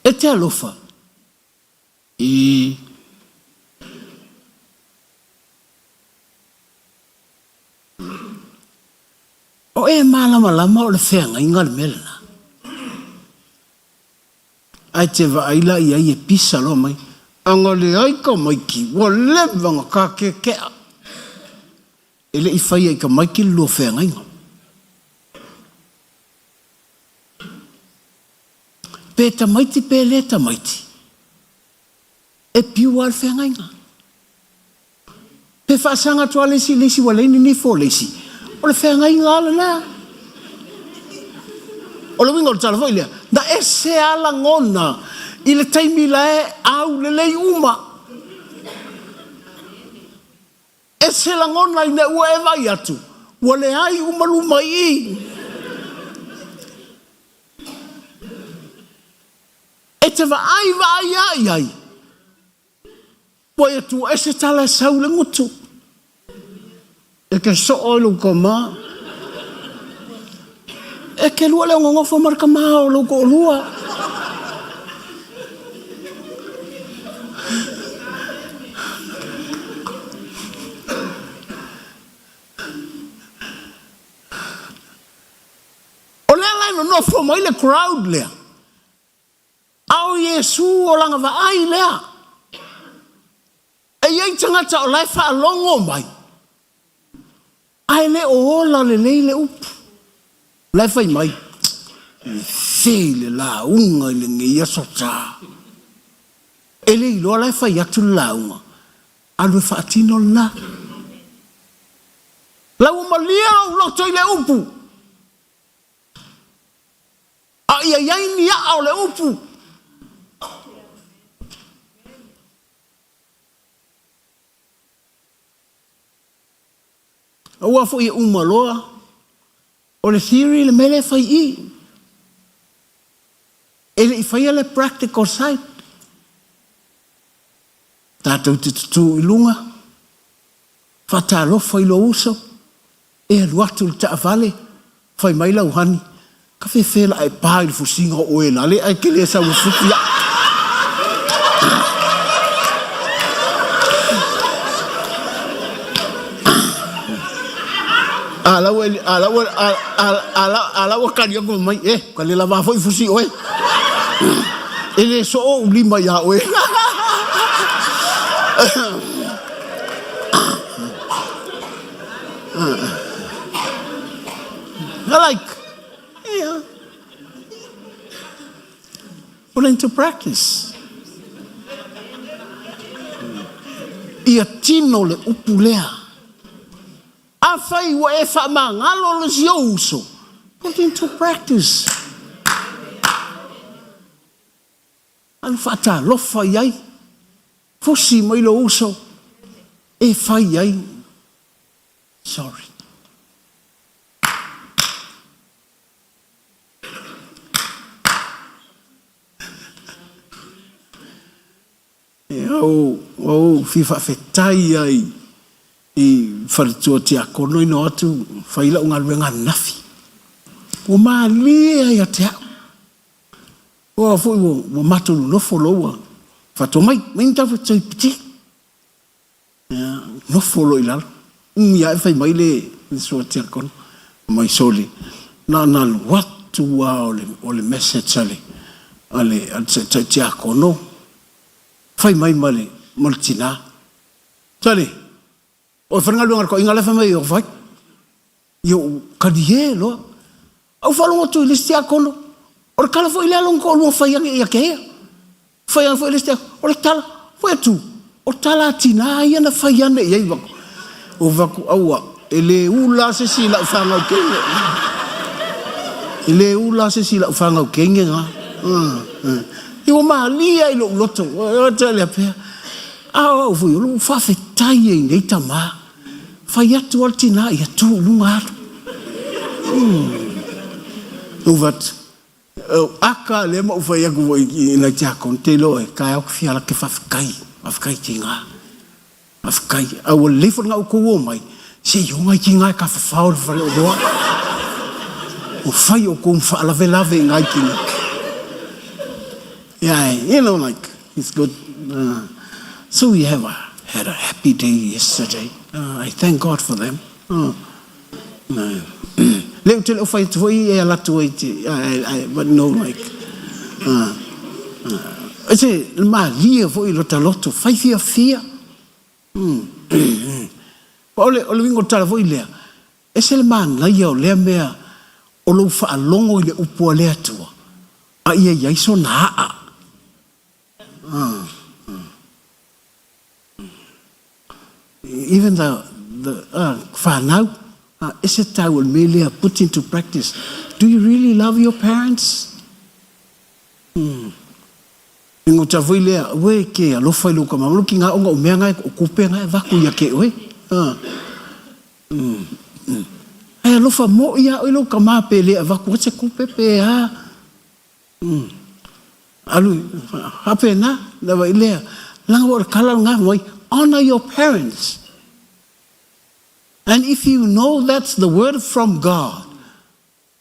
E te alofa i. O e malamalama o le feagaiga le mea lena. Ae te vaai la i ai e pisa loa mai. Ana leai ka maiki, ua leva ona kakekea. E le i faia i ka maiki le lua feagaiga. Pe tamaiti pe le tamaiti, e piu lava le feagaiga. Pe faasaga atu lava le isi i le isi ua leai ni nifo o le isi, o le feagaiga lava lena. O le uiga o le tala foi lea, na ese lava lagona i le taimi la e aulelei uma. Ese lagona ina ua e vaai atu, ua leai uma luma i i. E te vaai vaai a i ai, ua ia tua ese tala e sau le gutu. E ke soo ai lou tama. E ke lua leo gogofo ma le tama o lou toalua. O lea la e nonofo mai le crowd lea, a o Iesu o lana vaai lea. E i ai tagata o la e faalogo mai, ae le o ola lelei le upu. O la e fai mai, E fe le lauga i lenei aso ta. E le iloa la e fai atu le lauga, alu e faatino lena. La ua malie lou loto i le upu, a ia i ai ni aa o le upu. Aua foi e uma loa, o le theory le mea lea e fai i i. E le i faia le practical side. Tatou te tutū i luga, faatalofa i lou uso, e alu atu i le taavale, Fai mai lau honey, ka fefe la e pa i le fusiga o oe lale ae ke le sau e futi aʻu. A la ua, a la ua, a, a, a, la, a la ua kali atu mai, eh, ka le lava foi fusi oe. E le soo ou lima iā oe. I like, yeah. Put into practice. Ia tino le upu lea. Afai ua e faamagalo le si ou uso, put into practice. Alu faatalofa i ai, fusi mai lou uso, e fai i ai, sorry. Ua ou fia faafetai ai i faletua tiakono ina o atu fai lau galuega ananafi. Ua malie lava ia te au. Ua foi ua matou nonofo loa ua fatua mai, mai ni tau piti. Nofo loa i lalo. Umi ae fai mai le susuga tiakono, fai mai, Sole, na ona alu atu lava o le message a le a le taitai tiakono, fai mai ma le ma le tina, Sole, o e fai le galuega a le toeaina la e fai mai e fai. Ia ou talie loa. Ae ou faalogo atu i le isi tiakono, o le tala foi lea a lona toalua fai ane ia te ia. Fai ane foi le isi tiakono, o le tala, fai atu, o tala a tina ia na fai ane i ai. Ou fai atu, aua, e le ula se isi i lau fanau teine. E le ula se isi i lau fanau teine na. Ia ua malie lava i lou loto, a o au foi, o lou faafetai ai i nei tama. Fai atu lava le tina ia tu i luga alu. Ou fai atu, aka lea ma ou fai atu foi i nai tiakono, te iloa e taeao te fia alu atu e faafetai, faafetai tina, faafetai. A ua lelei foi lena outou o mai, se i o nai tina e tafafao i le faleoloa. Ua fai outou ma faalavelave i nai tina. Yeah, you know like, it's good. So we have a, had a happy day yesterday. I thank God for them. Le ou te le o fai atu foi e ala atu ai te, but no like, e se le malie foi lo ta loto, fai fiafia. O le uiga o le tala foi lea, ese le manaia o lea mea o lou faalogo i le upu a le Atua, a ia i ai sona aa. Even the, the whanau, ese tau o le mea lea, put into practice. Do you really love your parents? E ngota foi lea, aue ke alofa i lou tama, ki nga ona o mea nga o kupe nga e vaku ia ke oe. Ae alofa mo ia oe lou tama pe le avaku atu se kupe pe a. Alu, faapena, lava i lea, langa ua o le tala lena mai, honor your parents. And if you know that's the word from God,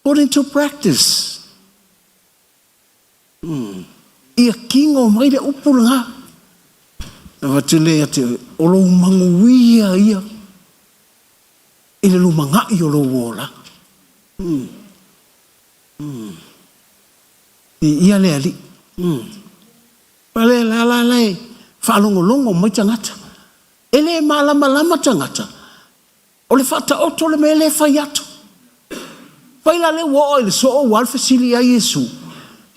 put into practice. Ia kino mai le upu lena. Avatu lea ia te oe, o lou manuia ia i le lumanai o lou olaga. Viia le Alii. A lea la la la e faalogologo mai tagata. E le malamalama tagata, o le faataoto le mea lea e fai atu. Fai la lea ua oo i le soo ua alu fesili ia Iesu,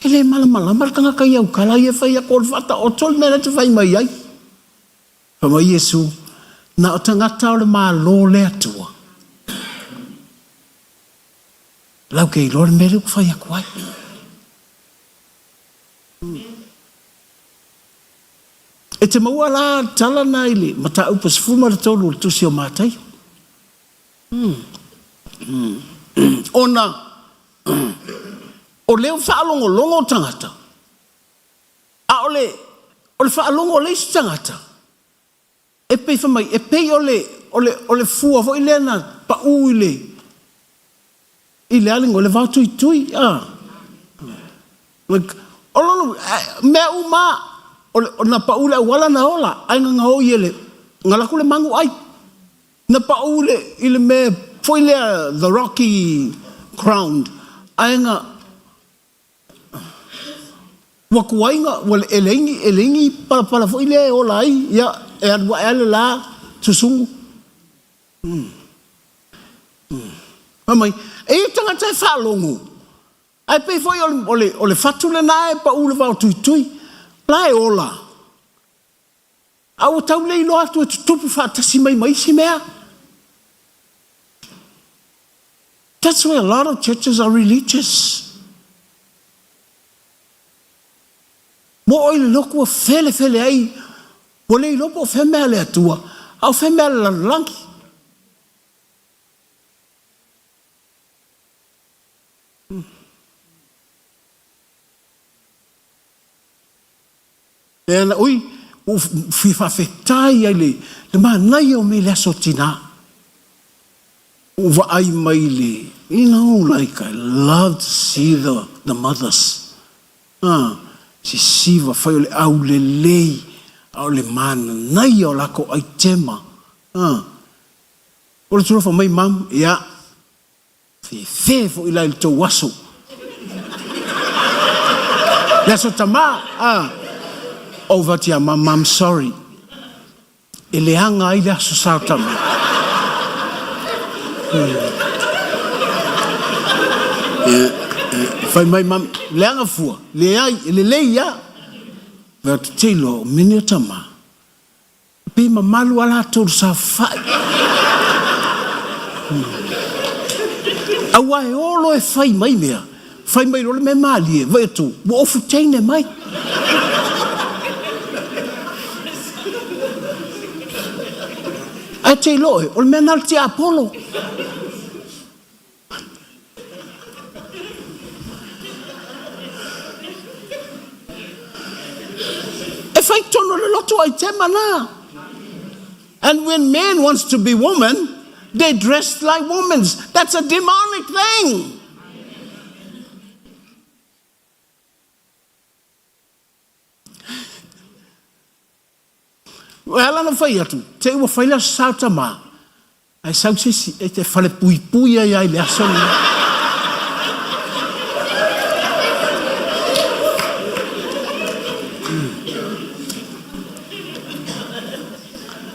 e le malamalama le tagata i au tala ia e fai atu o le faataoto le mea lea e te fai mai ai. Fai mai Iesu, na o tagata o le Malo le Atua. Lau ke iloa le mea lea ua fai atu ai. E te maua la le tala na i le mataupu 13 o le Tusi o Mataio. Ona o lea ua faalogologo tagata, a o le, o le faalogo a le isi tagata, E pei fai mai, e pei o le, o le, o le fua foi lea na pau i le, i le a le igoa, le vao tuitui, a. Like, o lona uiga, mea uma lava, o le, na pau i le auala na ola, ae na gaoi e le, na alu atu le manu ai. Na pau i le, i le mea foi lea, the rocky ground, ae na, Ua tuai na, ua e leai ni, e leai ni palapala foi lea e ola ai, ia, e alu ae lava le la susunu. Fai mai, e i ai tagata e faalogo, ae pei foi o le, o le, o le fatu lena e pau i le vao tuitui, la e ola. A ua tau le iloa atu e tutupu faatasi mai ma isi mea. That's why a lot of churches are religious. Ua oo i le lotu ua felefele ai, ua le iloa po o fea mea a le Atua, a o fea mea a le lalolagi. Lea na, ui, ua ou fia faafetai ai le, le manaia o mea i le aso tinā. Ua ou vaai mai le, you know, like I love to see the, the mothers. Ah, sisiva fai o le aulelei, a o le mananaia o lakou aitema. Ah, o le tulofa mai mum, ia, Fefe foi la i le tou aso. Le aso tama, ah. Over tia mum, I'm sorry. E leaga ai le aso sa o tama. Fai mai mum, leaga fua, leai, e lelei a. Fai atu, te iloa, o mea nei o tama. Pe mamalu a latou le saofai. Aua e o loa e fai mai mea, fai mai loa le mea malie, vaai atu, ua ofu teine mai. Ae te iloa oe, o le mea na o le tiapolo. E fai tonu le lotu aitema na. And when men wants to be woman, they dress like women. That's a demonic thing. E ala ona fai atu, te i ua fai le aso sa o tama, ae sau se isi e te falepuipui ai ai le aso lenei.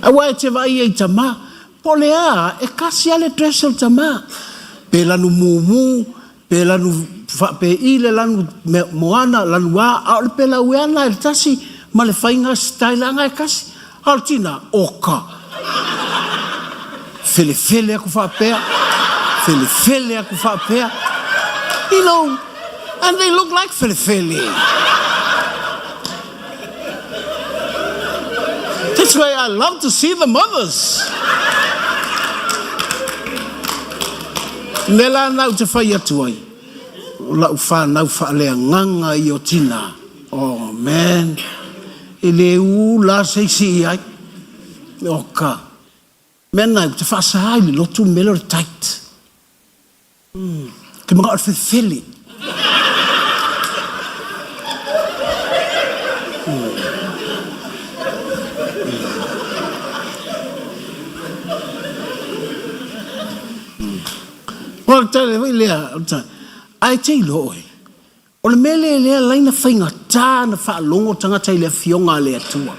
Aua e te vaai ai i tama, po o le a, e kasi lava le dress o le tama. Pe lanu mumu, Pe lanu faape'i le lanu moana, lanu a, a o le pelaueana e le tasi ma le faiga style-aga e kasi. A o le tina, oka! Felefele aku faapea, felefele aku faapea. You know, and they look like felefele. That's why I love to see the mothers. Mea la na ou te fai atu ai, o lau whanau whaaleagaga i o tina. Oh man, e le ū la se isi i ai. O ka, mea na ou te whaasa ai le lotu mea lea o le tight. Ke manao o le felefele. O le tele foi lea, ae te iloa oe, o le mea lea lea laina faigata na faalogo tagata i le Afioga a le Atua.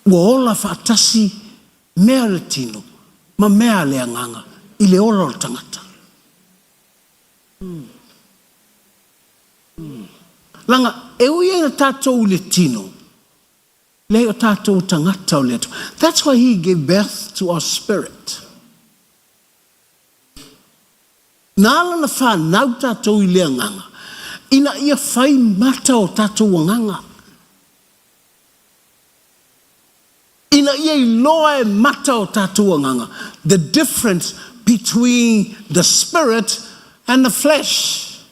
Ua ola faatasi mea a le tino ma mea a le agaga i le ola o le tagata. Leaga e ui ai na tatou i le tino, leai o tatou o tagata o le Atua. That's why he gave birth to our spirit. Na ala na whanau tatou i le agaga, ina ia whai mata o tatou agaga. Ina ia iloa e mata o tatou agaga, the difference between the spirit and the flesh.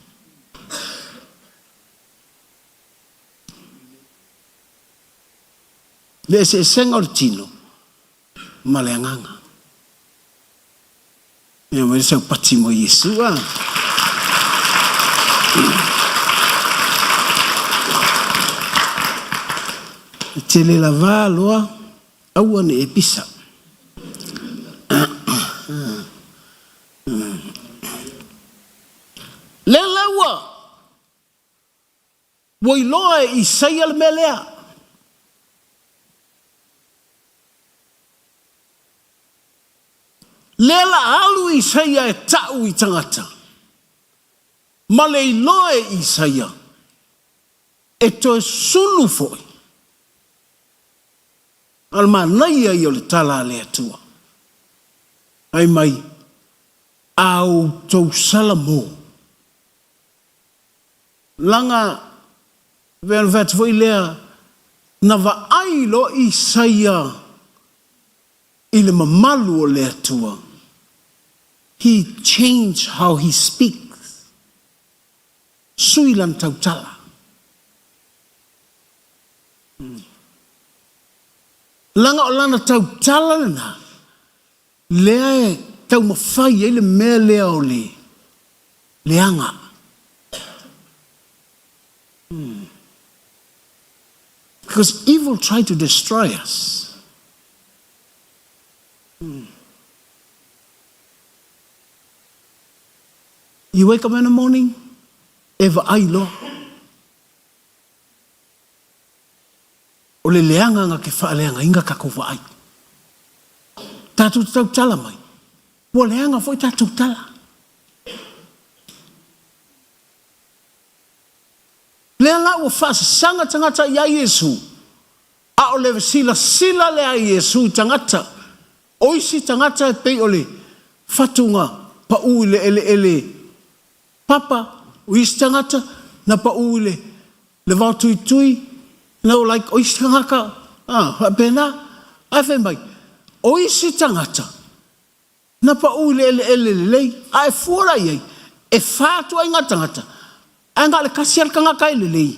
Le eseesega o le tino ma le agaga. Ia mai le saupati mo Iesu a. E tele lava loa aua ne e pisa. Lea la ua Ua iloa e Isaia le mea lea. Lea la alu Isaia e ta'u i tagata, ma le iloa e Isaia e toe sulu foi. A o le manaia ia o le tala a le Atua. Fai mai, A outou salamo, laga, pei ona fai atu foi lea, na vaai loa Isaia i le mamalu o le Atua, he changed how he speaks, sui lana tautala. Leaga o lana tautala lena, lea e taumafai ai le mea lea o le leaga. Because evil try to destroy us. You wake up in the morning, e vaai loa. O le leaga na te faaleagaina tatou vaai. Tatou te tautala mai, ua leaga foi tatou tala. Lea la ua faasasaga tagata ia Iesu, a o le silasila lea a Iesu i tagata, o isi tagata e pei o le fatuga pau i le eleele papa, o isi tagata na pau i le Le vao tuitui, no like o isi tagata, ah, faapena. Ae fai mai, o isi tagata, na pau i le eleele lelei, a e fua la i ai, e fa ituaiga tagata, ae na o le tasi lava le tagata e lelei,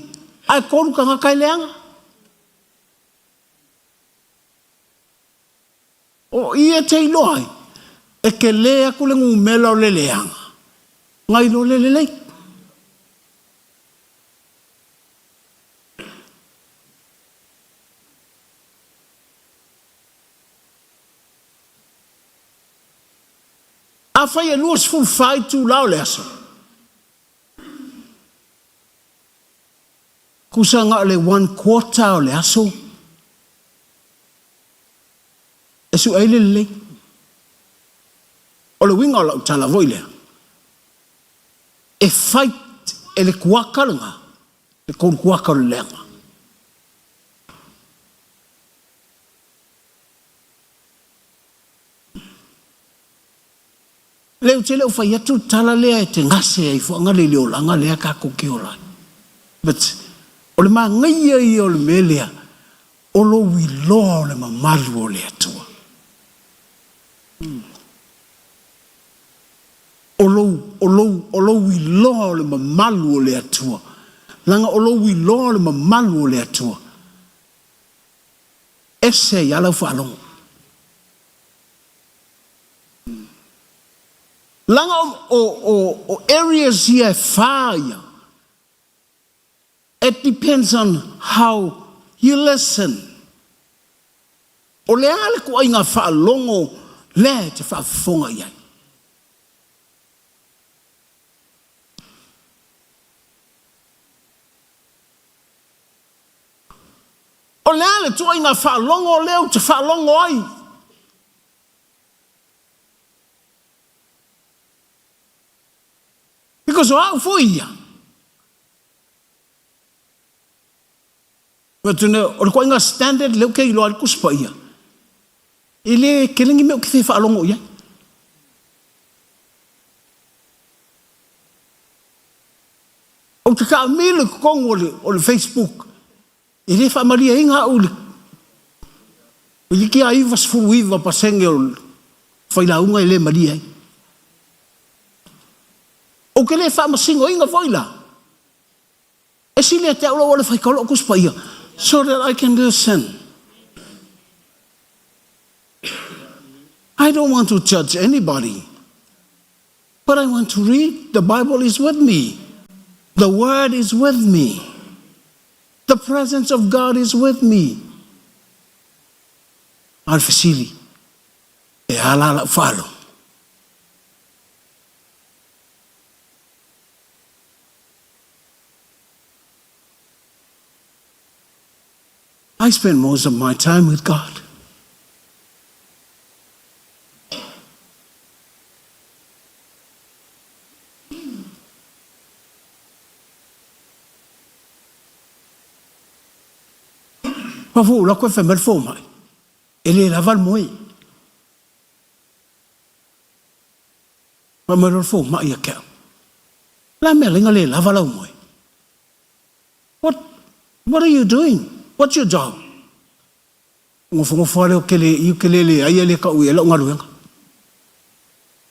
ae tolu tagata e leaga. O i e te iloa ai, e tele atu le numera o le leaga, nai lo le lelei. Afai e 24 itula o le aso, tusa na o le one quarter o le aso e sue ai le lelei. O le uiga o lau tala foi lea, e fight e le kuaka lena, le tolu kuaka o le leaga. Lea ou te le o fai atu le tala lea e te gase ai fuaga le i le olaga lea tatou te ola ai. But o le manaia ia o le mea lea, o lou iloa o le mamalu o le Atua. O lou, o lou, o lou iloa o le mamalu o le Atua. Leaga o lou iloa o le mamalu o le Atua, ese ai lava lau faalogo. Leaga o, o, o, o areas ia e fa ia, it depends on how you listen. O le a le ituaiga faalogo lea e te faafofoga i ai? O le a le ituaiga faalogo lea ou te faalogo ai? Because o au foi ia. O le ituaiga standard lea ou te iloa ai le Tusi Paia, e le tele ni mea ou te fia faalogo i ai. Ou te taamilo i totonu o le Facebook, e le faamalieina au i le toeitiiti lava 99% o failauga e le malie ai. Ou te le faamasinoina foi la. E sili ia te au lou alu e faitau lou Tusi Paia so that I can listen. I don't want to judge anybody, but I want to read. The Bible is with me. The Word is with me. The presence of God is with me. A o le fesili, e a la lau faalogo? I spend most of my time with God. Ua fou lako e fai mai le fomai. E le lava le moe. Fai mai loa le fomai ia te au, O le a mea laina le lava lau moe? What, what are you doing? What's your job? Nofonofo lava lea ou te le i, ou te le leai e le tau i ai lau galuega.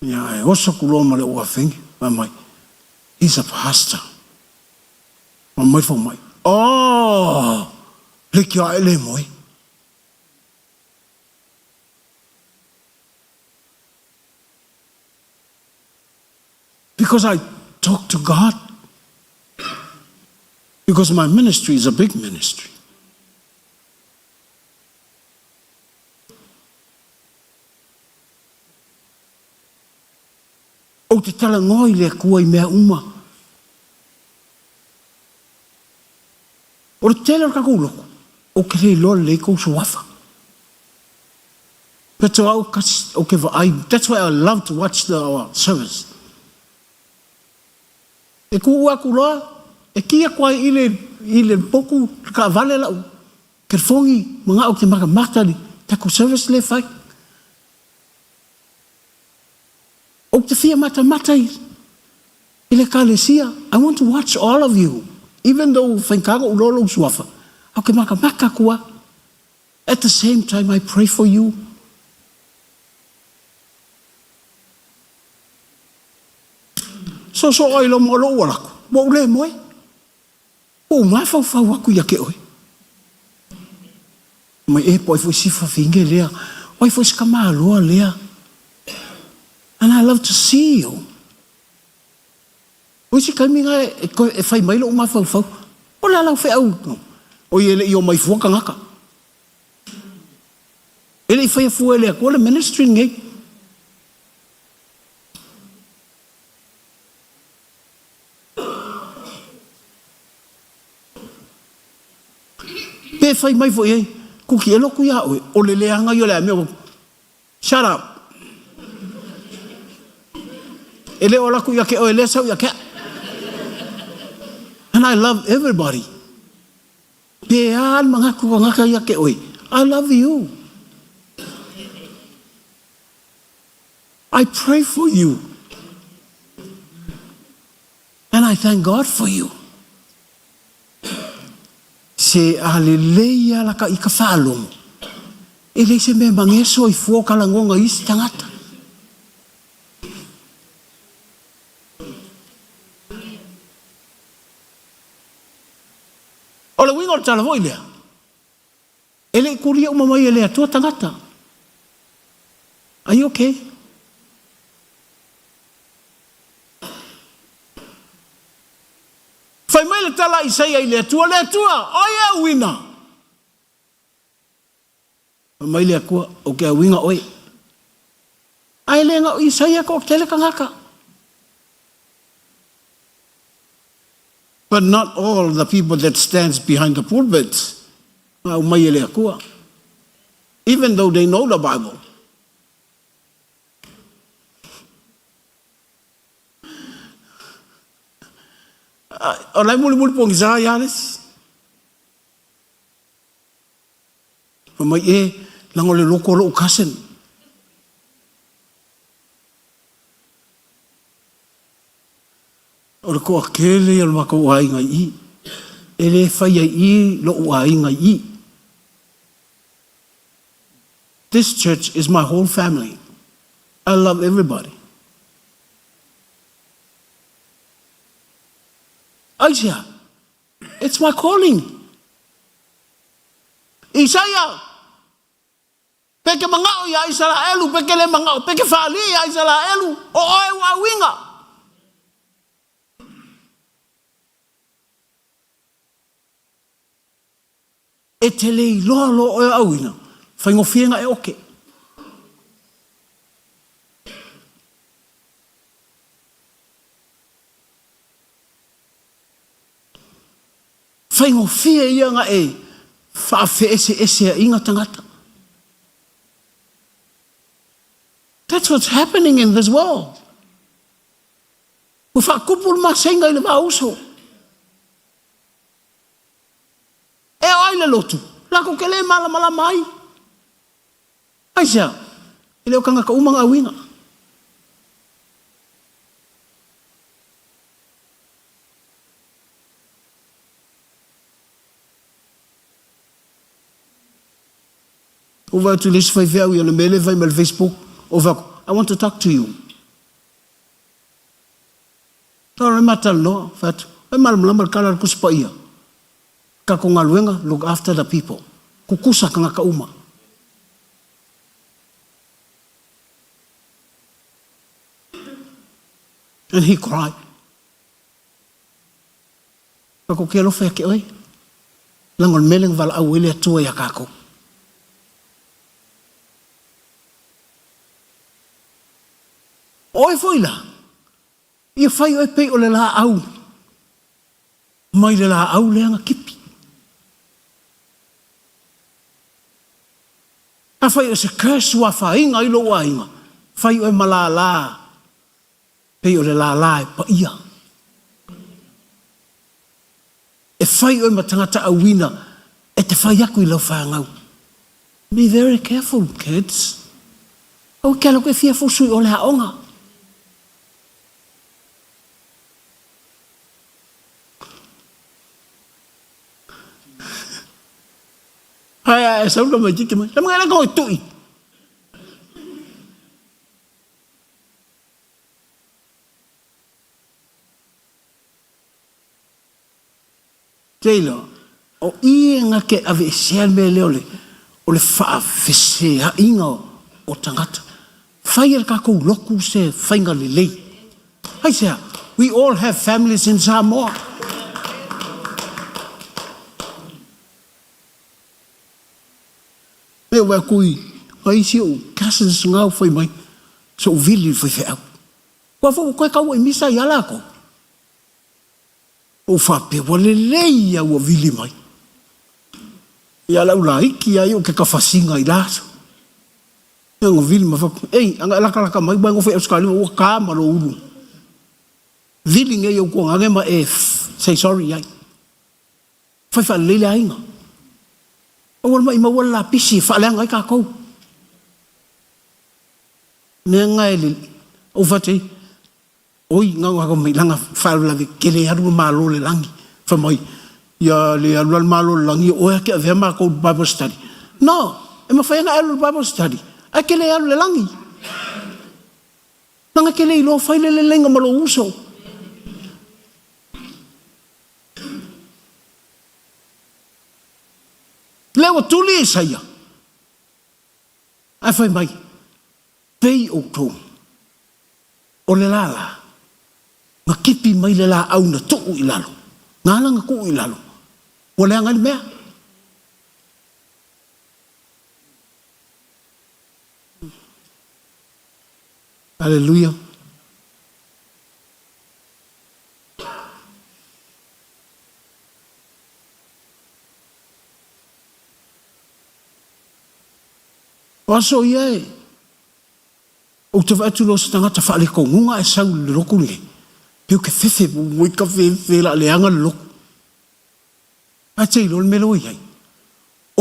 Ia, ae oso atu loa ma le uafine, fai mai, He's a pastor. Fai mai le fomai, Oh! Leitioa ae le moe. Because I talk to God. Because my ministry is a big ministry. Ou te talanoa i le Atua i mea uma. O le tele o le tatou lotu, ou te le iloa lelei tou suafa. That's why ou te vaai, that's why I love to watch the our service. E tuu atu loa, e ki atu ai i le, i le potu, le taavale lau telefoni, manao ou te matamata i le tatou service lea e fai. Ou te fia matamata i i le Ekalesia, I want to watch all of you, even though faigata ona ou iloa lou suafa, ae ou te matamata atu lava. At the same time I pray for you. Soosoo ai loa ma lou ala atu, ua ou le moe. Ua ou mafaufau atu ia te oe. Mai e, po ai foi si fafine lea, o ai foi si tamaloa lea. And I love to see you. O isi taimi na e fai mai lou mafaufau, o le a lau feau, oi e le i omai fua tagata. E le i faia fua e le Atua le ministry lenei. Pe fai mai foi ai, Kuki, e lotu iā oe, o le leaga ia o le a mea, Shut up! E le o alu atu ia te oe, lea sau ia te au. And I love everybody. Pe a le manatu tagata ia te oe, I love you. I pray for you. And I thank God for you. Se a lelei a laka i ka faalogo, e leai se mea e magea soifua o ka lagona i isi tagata. O le uiga o le tala foi lea, E le i kulia uma mai e le Atua tagata. Are you okay? Fai mai le tala a Isaia i le Atua, Le Atua, o ai e auina? Fai mai le Atua, Ou te auina oe. Ae le na o Isaia e toatele tagata. But not all the people that stands behind the pulpit na aumai e le Atua. Even though they know the Bible. O la e mulimuli pogisa ia le isi. Fai mai, e, leaga o le loto o lou cousin. O le toatele ia o le matou aiga i i. E le faia i i lou aiga i i. This church is my whole family. I love everybody. Aisea? It's my calling. Isaia! Pe ke manaʻo iā ʻIsalaʻelu, pe ke le manaʻo, pe ke faaliʻi iā ʻIsalaʻelu, ʻo ʻoe ua ʻauina. E te le iloa loa ʻoe o ʻauina, faigofie na e oke. Faigofie ia na e faafeeseeseaiga tagata. That's what's happening in this world. Ua faatupu le masega i le vauso. E o ai le lotu? Latou te le malamalama ai. Aisea? E le o tagata uma na auiga. Ou vaai atu i le isi faifeau i ana mea lea e fai mai i le Facebook, ou fai atu, I want to talk to you. Tau le ma talanoa, fai atu, e malamalama le tala a le Tusi Paia. Tatou galuega, look after the people. Tutusa tagata uma. And he cried. Tatou te alofa ia te oe, leaga o le mea lea na valaau ai le Atua ia tatou. O oe foi la, ia fai oe pei o le laau mai le laau lea na kipi. Afai o se curse ua afaina ai lou aiga, fai oe ma lala pei o le lala e paia. E fai oe ma tagata auina e te fai aku i lau fanau. Be very careful kids. Aua ke ala koe fia fusu i o le aoga. Hai a e sau na mai titi mai. La mga ko tui. Taylor, o i e nga ke aveesea le mea lea o le, o le faafeseaiga o tagata. Fai e le tatou lotu se faiga lelei. Aisea? We all have families in Samoa. Me ua atu i isi ou cousins nga ua fai mai, se ou vili i le faifeau. Ua foi ua toe tau i misa ia latou. Ou faapea, ua lelei ia ua vili mai. Ia lau laiti ia ou ke tafasiga i la aso. Ia na vili ma faapea, ei, ana e latalata mai, ua e nofo i Ausetalia, ua ta ma lou ulu. Vili nei i ou tuagane ma e say sorry i ai. Fai faalelei le aiga. Aua le maimau le lapisi e faaleaga ai tatou. Mea na e le, ou fai atu ai, oi, na ona mai lana faalavelave tele alu le Malo le lagi. Fai mai, ia le alu la le Malo le lagi, o oe a ke avea matou i le Bible study. No, e mafai ona e alu i le Bible study, ae ke le alu i le lagi. Leaga e te le iloa fai le leleiga ma lou uso. Lea ua tuli Isaia, ae fai mai, Pei outou o le lala na kipi mai le laau na tuu i lalo, na ala na tuu i lalo, ua leaga ai le mea. Aleluia. O aso ia e, ou te vaai atu loa se tagata faaletonuga ae sau i le lotu lenei, pei ou te fefe, oi ka fefe la leaga le lotu. Ae te iloa le mea lea ua i ai,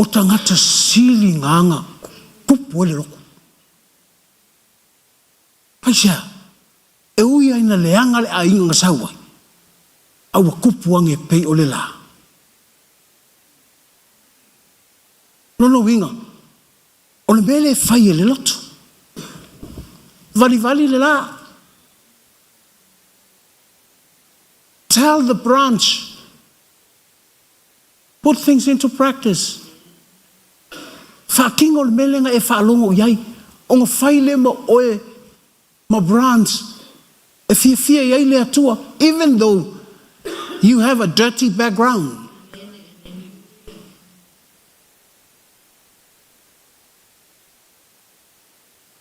o tagata sili gaga tupu ai le lotu. Aisea? E ui lava ina leaga le aiga na sau ai, a ua tupu age pei o le la. Lona uiga, o le mea lea e fai e le loto, valivali le la. Tell the branch, put things into practice. Faatino le mea lea na e faalogo i ai, ona fai lea ma oe ma branch e fiafia i ai le Atua, even though you have a dirty background.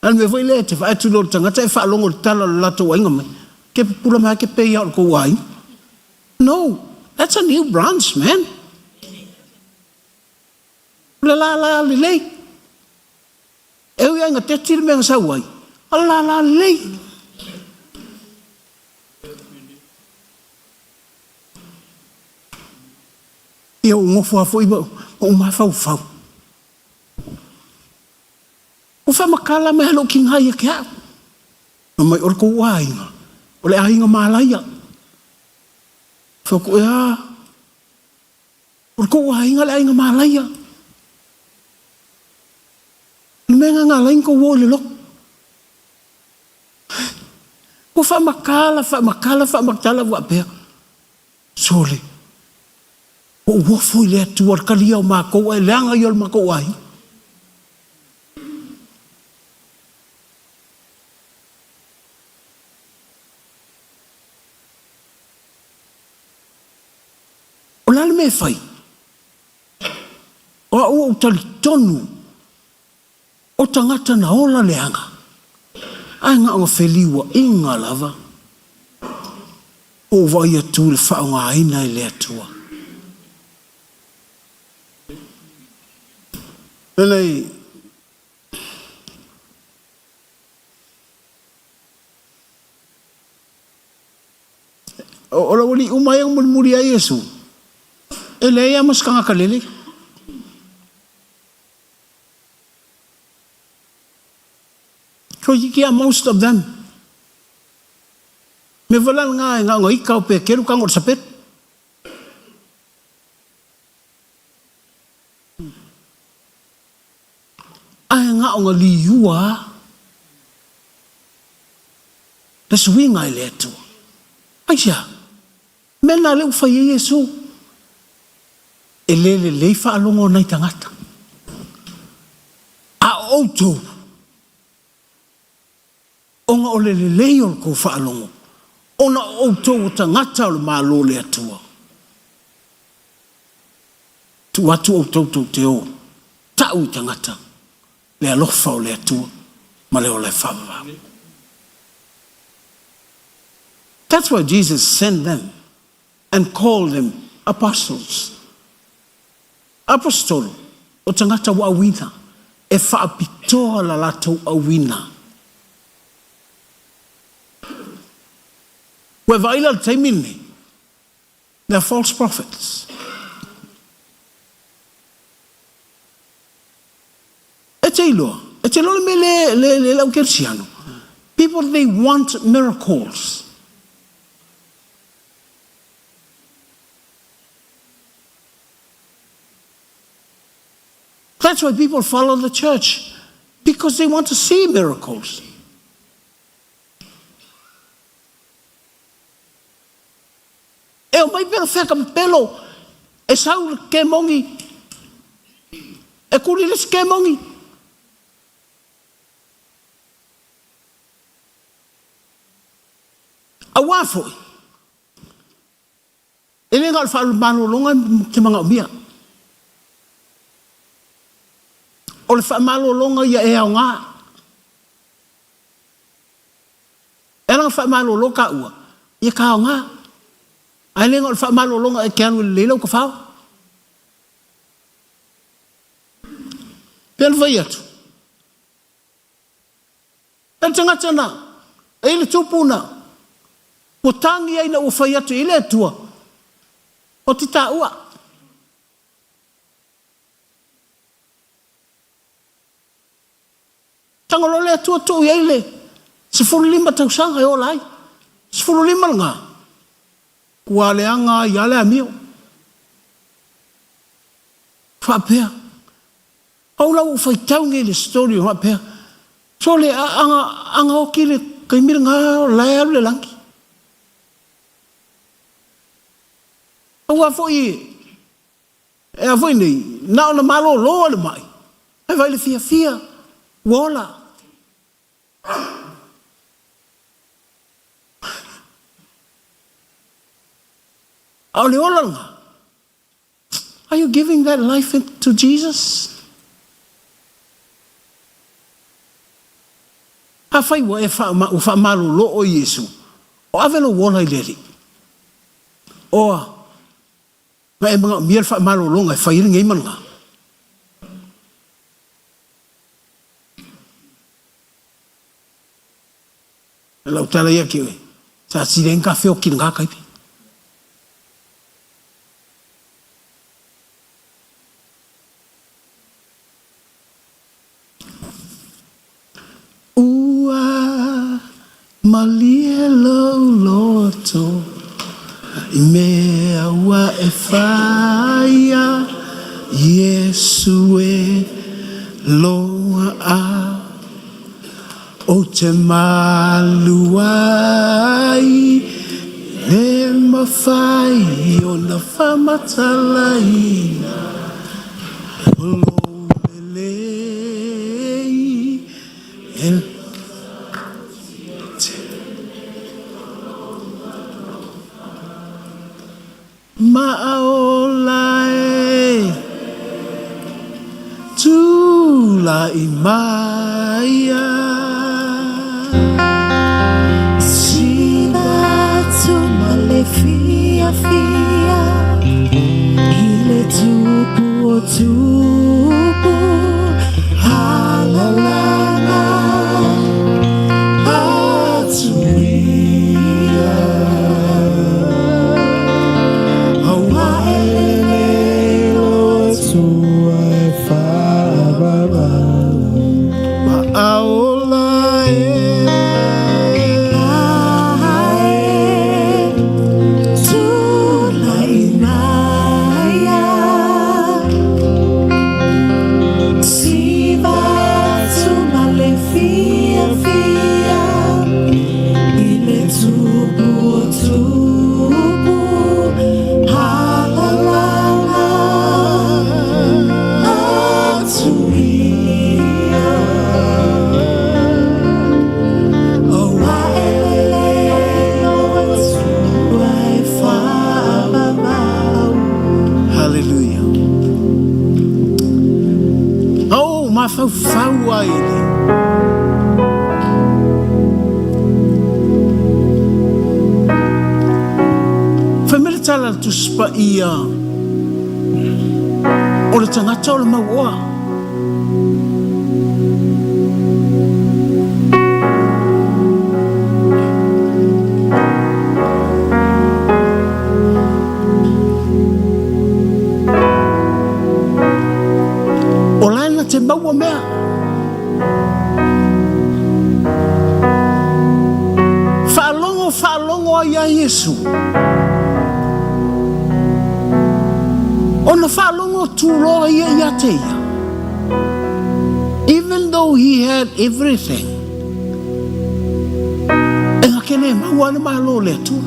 A o le mea foi lea e te vaai atu loa i le tagata e faalogo i le tala o le latou aiga mai, ke pupula mai lava ke pei lava o le tou aiga. No, that's a new branch, man. O le lala lelei. E ui lava ina teti le mea na sau ai, a o le lala lelei. Ia ou nofo lava foi ma ou mafaufau. Ua faamatala mai lou tiga ia te au. Fai mai, O le tou aiga, o le aiga Malaia. Fai atu, Ea, o le tou aiga le aiga Malaia. O le mea lena na ala ai ona tou o i le lotu. Ua faamatala, faamatala, faamatala faapea, Sole, ua ou ofo i le Atua, o le talia o matou ae leaga ia o le matou aiga. O le a le mea e fai? O au ua ou talitonu o tagata na ola leaga, ae na ona feliuaiga lava. Ua ou vaai atu i le faaaogaina e le Atua. Lelei. O lou alii uma ia na mulimuli ai Iesu, e leai lava ma se tagata lelei. Toeitiiti lava most of them. Mea foi la lena e na ona ita o Peteru tago i le sapelu. Ae na ona liua lava le suiga e le Atua. Aisea? Mea lena lea ua fai ai Iesu. E le lelei faalogo a nai tagata. A o outou, ona o le lelei o le tou faalogo, ona o outou o tagata o le Malo o le Atua. Tuu atu outou tou te o, tau i tagata le alofa o le Atua ma le ola e faavavau. That's why Jesus sent them and called them apostles. Aposetolo, o tagata ua auina, e faapitoa la latou auina. Ua e vaai la i le taimi lenei, they are false prophets. E te iloa, e te iloa le mea le, le, le, le au kerisiano. People, they want miracles. That's why people follow the church, because they want to see miracles. E omai pea fea ka pelo, e sau le kemongi, e kuli le isi kemongi. Auā foi, E le na o le faamalologa e te manaomia. O le faamalologa ia e aoga. E ala ona faamalolo taua, ia ka aoga. Ae le na o le faamalologa e te alu e lelei lau tafao. Pei ona fai atu, E le tagata na, e i le tupu na, ua tagi ai ina ua fai atu i le Atua, O te taua. Tago loa le Atua tuu i ai le 15 tausaga e ola ai. 15 lena, ua leaga ai lava le amio. Faapea, Pau la ua ou faitau nei i le story o faapea, sole a aga oti le taimi lena o la e alu i le lagi. Aua foi e a foi nei, na ona malolo le mai, ae vaai le fiafia, ua ola. A o le ola lena, Are you giving that life to Jesus? Afai ua e ua faamalolo oe i Iesu, o ave lou ola i le Alii. Oa, na e manaomia le faamalologa e fai ai lenei ma lena. O lau tala ia ki oe, sa sili ai na ta feoki i lena taimi. Malie lou loto i mea ua e whaia Iesu e loa'a Ou te malu ai Le mafai ona faamatalaina O lou lelei e Maaola e Tulai mai a. Siva atu ma le fiafia i le tupu o tupu Alalanga atu ia. Aua e lelei lo Atua e faavavau Ma aola e. Ae tulai mai a. Siva atu ma le fiafia i le tupu o tupu Alalanga atu ia. Aua e lelei lo Atua e faavavau. Hallelujah. Oh, mafaufau ai le. Fai mai le tala a le Tusi Paia, O le tagata o le mauoa. O la e na te maua mea. Faalogo, faalogo ai ia Iesu. Ona faalogo tuloa ia ia te ia. Even though he had everything. E nga ke le maua le malo o le Atua.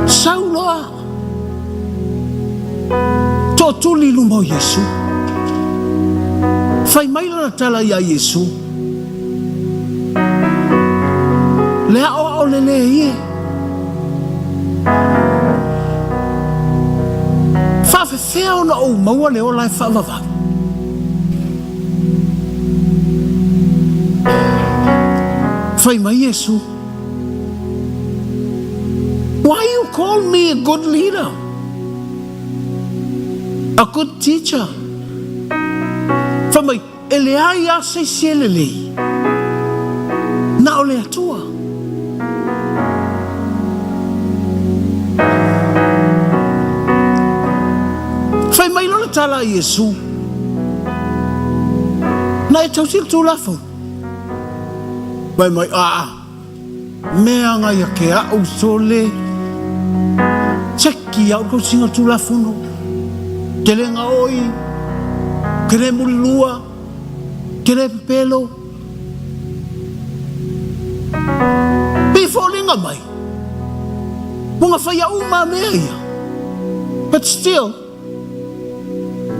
Sau loa tootuli i luma o Iesu. Fai mai lana tala iā Iesu, Le aʻoaʻo lelei e. Faafefea ona ou maua le ola e faavavau? Fai mai Iesu, Why you call me a good leader? A good teacher? Fai mai, E leai a se isi e lelei, na o le Atua. Fai mai loa le tala a Iesu, Na e tausi le Tulafono? Fai mai, Aa, mea ngai a ke a'u sole, seki a'u le tausiga o le Tulafono, te le gaoi, ke le mulilua, ke le pepelo. Pei foliga mai, ua gafaia uma a mea ia, but still,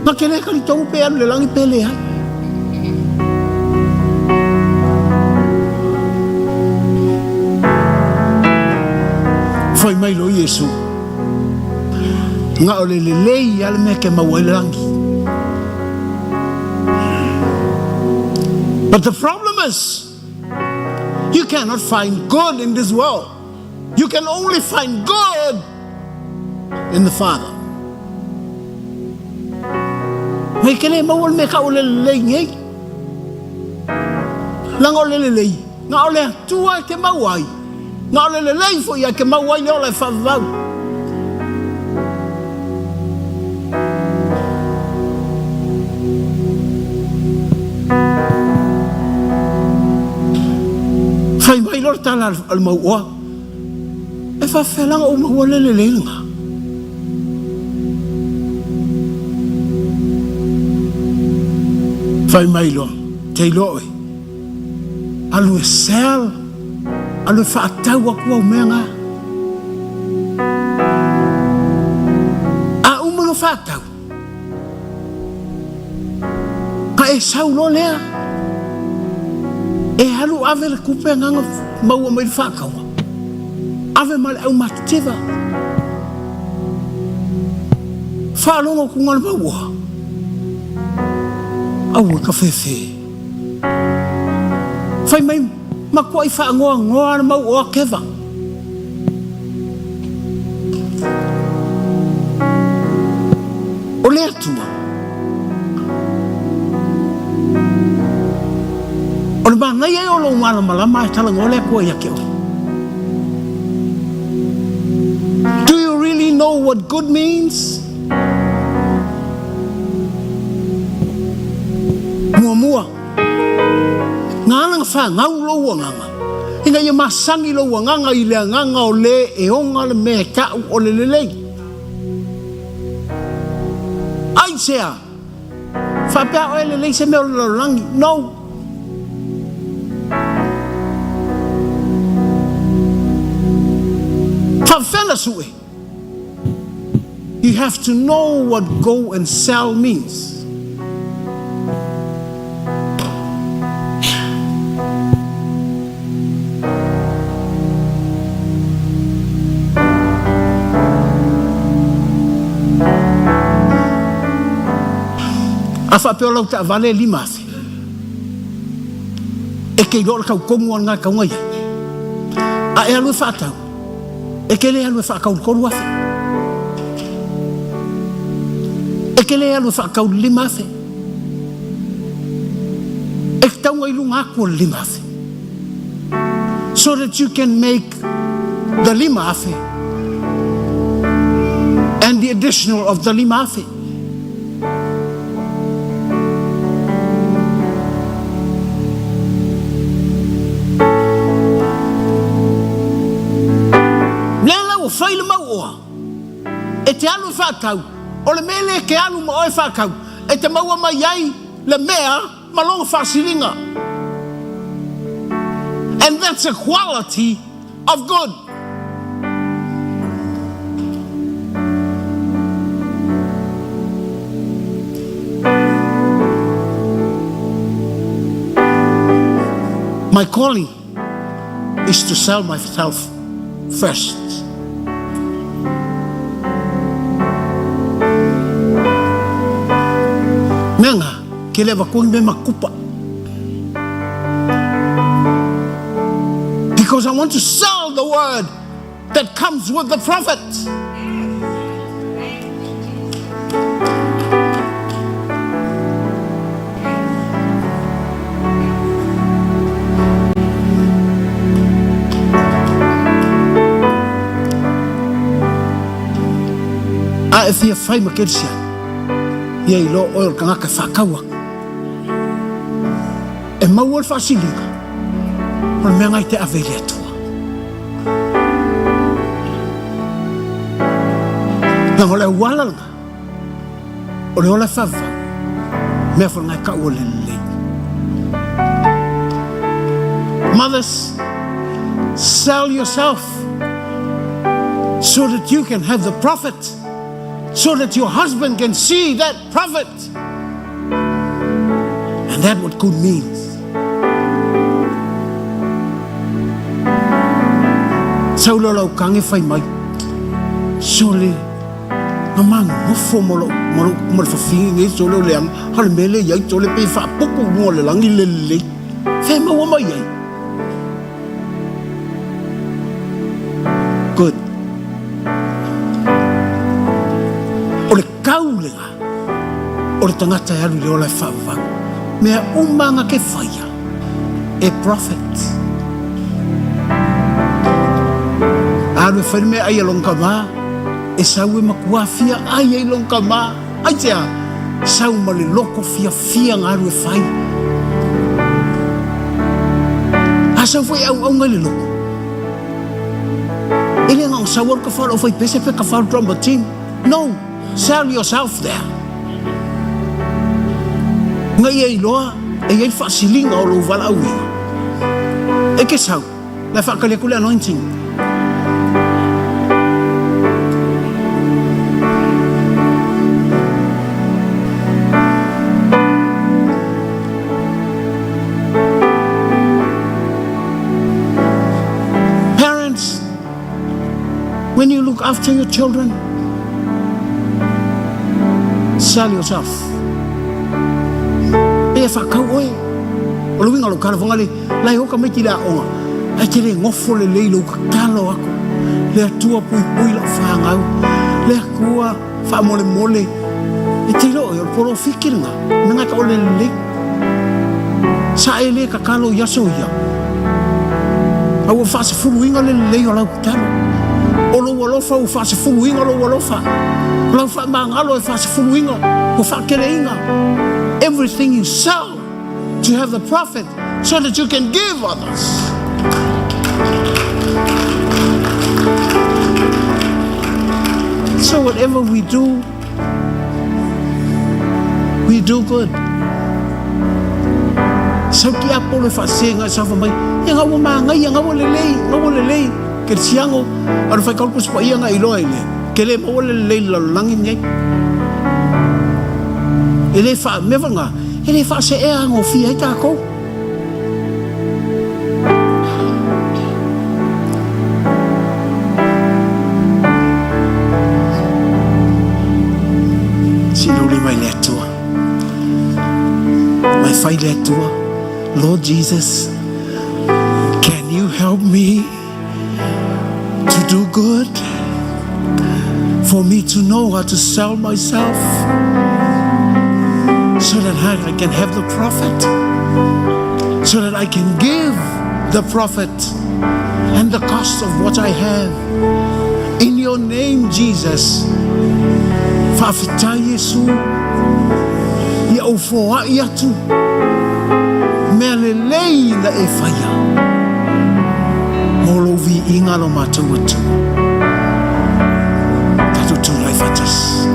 na ke le talitonu pe alu i le lagi pe leai. Fai mai loa Iesu, Na o le lelei a le mea ke maua ai le lagi. But the problem is, you cannot find good in this world. You can only find good in the Father. Mei ke le maua le mea ka o le lelei nei. Langa o le lelei, nga o le Atua e ke maua ai. Nga o le lelei foi ai ke maua ai le ola e faavavau. Fai mai loa le tala a le mauoa, E faafefea la ona ou maua le lelei lena? Fai mai loa, Te iloa oe, alu e sell, alu e faatau atu au mea na. A uma ona faatau, Ka e sau loa lea, e alu ave le tupe agaga maua mai le faataua, ave ma le aumatitiva. Faalogo atu le maua, aua ka fefe. Fai mai, matuai faanoanoa le mau oa keva. O le Atua, o le manaia ia o lou malamalama ae talanoa le Atua ia te oe. Do you really know what good means? Muamua, na ala na fanau lou agaga, ina ia masani lou agaga i le agaga o le e ona le mea e ta'u o le lelei. Aisea? Faapea oe e lelei se mea o le lalolagi? No. Faapefea na sue? You have to know what go and sell means. A faapea o lau taavale e 5,000, e te iloa o le tau tonu lava lena e tatau ona i ai. A e alu e faatau, E te le alu e faatau i le 3,000. E te le alu e faatau i le 5,000. E tatau ona i luga atu o le 5,000. So that you can make the 5,000 and the additional of the 5,000. Lea la ua fai le mau oa, e te alu e faatau, o le mea lea e te alu ma oe faatau, e te maua mai ai le mea ma lona faasiliga. And that's a quality of good. My calling is to sell myself first. Mea nga, ke le avatua ni mea makupa. Because I want to sell the word that comes with the prophet. A e fia fai ma kerisiano, ia iloa oe o le tagata e faatau atu. E maua le faasiliga o le mea na i te ave i le Atua. Leaga o le auala lena, o le ola e faavavau, mea foi lena e tau o le lelei. Mothers, sell yourself so that you can have the profit, so that your husband can see that profit. And that what good means. Sau loa lau kage fai mai, Sole, na manofo ma lou, ma lou, ma le fafine nei sole o leaga, a o le mea lea i ai sole pei e faapuku i luga o le lagi le lelei. Fea e maua mai ai? Good. O le kau lena o le tagata e alu i le ola e faavavau. Mea uma nga ke whaia e profit. Alu e whai le mea ai a long kama, e sau e makuā fia ai ai long kama. Ai te a, sau ma le loko fia fia nga alu e whai. A sau foi e auauna i le lotu, e le na o sau alu tafa o le aufaipese pe tafa o le drummer team. No! Sell yourself there. Ina ia iloa e i ai le faasiliga o lou valaauina. E te sau, la e faatali atu le anointing. Parents, when you look after your children, sell yourself. E whakau oe. O le uiga o lou tala whangale, lai o tamaiti i le aoga, ae te le nofo lelei lou tatalo aku. Le Atua puipui lau whanau. Le Atua faamolemole. E te iloa oe, o le polofiki lena, mea na e taole lelei. Sa e le tatalo i aso ia, a ua faasefuluina le lelei o lau tatalo. O lou alofa ua faasefuluina lou alofa. O lau faamagalo e faasefuluina, ua faateleina. Everything you sell to have the profit so that you can give others. So whatever we do, we do good. Sau ki Apolo e whasenga e safa mai, e ngā ua māngai, ngā ua lelei, ngā ua lelei, ke siango, aru whai kaupus pa ia ngā iloa i le, ke le maua le lelei lalolagi nei. E le wha, mea wanga, e le whaseea ngō fia ai tākou. Siluli mai le Atua. Mai fai le Atua. Lord Jesus, can you help me to do good? For me to know how to sell myself so that I can have the profit, so that I can give the profit and the cost of what I have. In your name, Jesus. Faafetai Iesu ia ou foai atu mea lelei na e faia mo lou viiga lo matou Atua. Tatou tulai faatasi.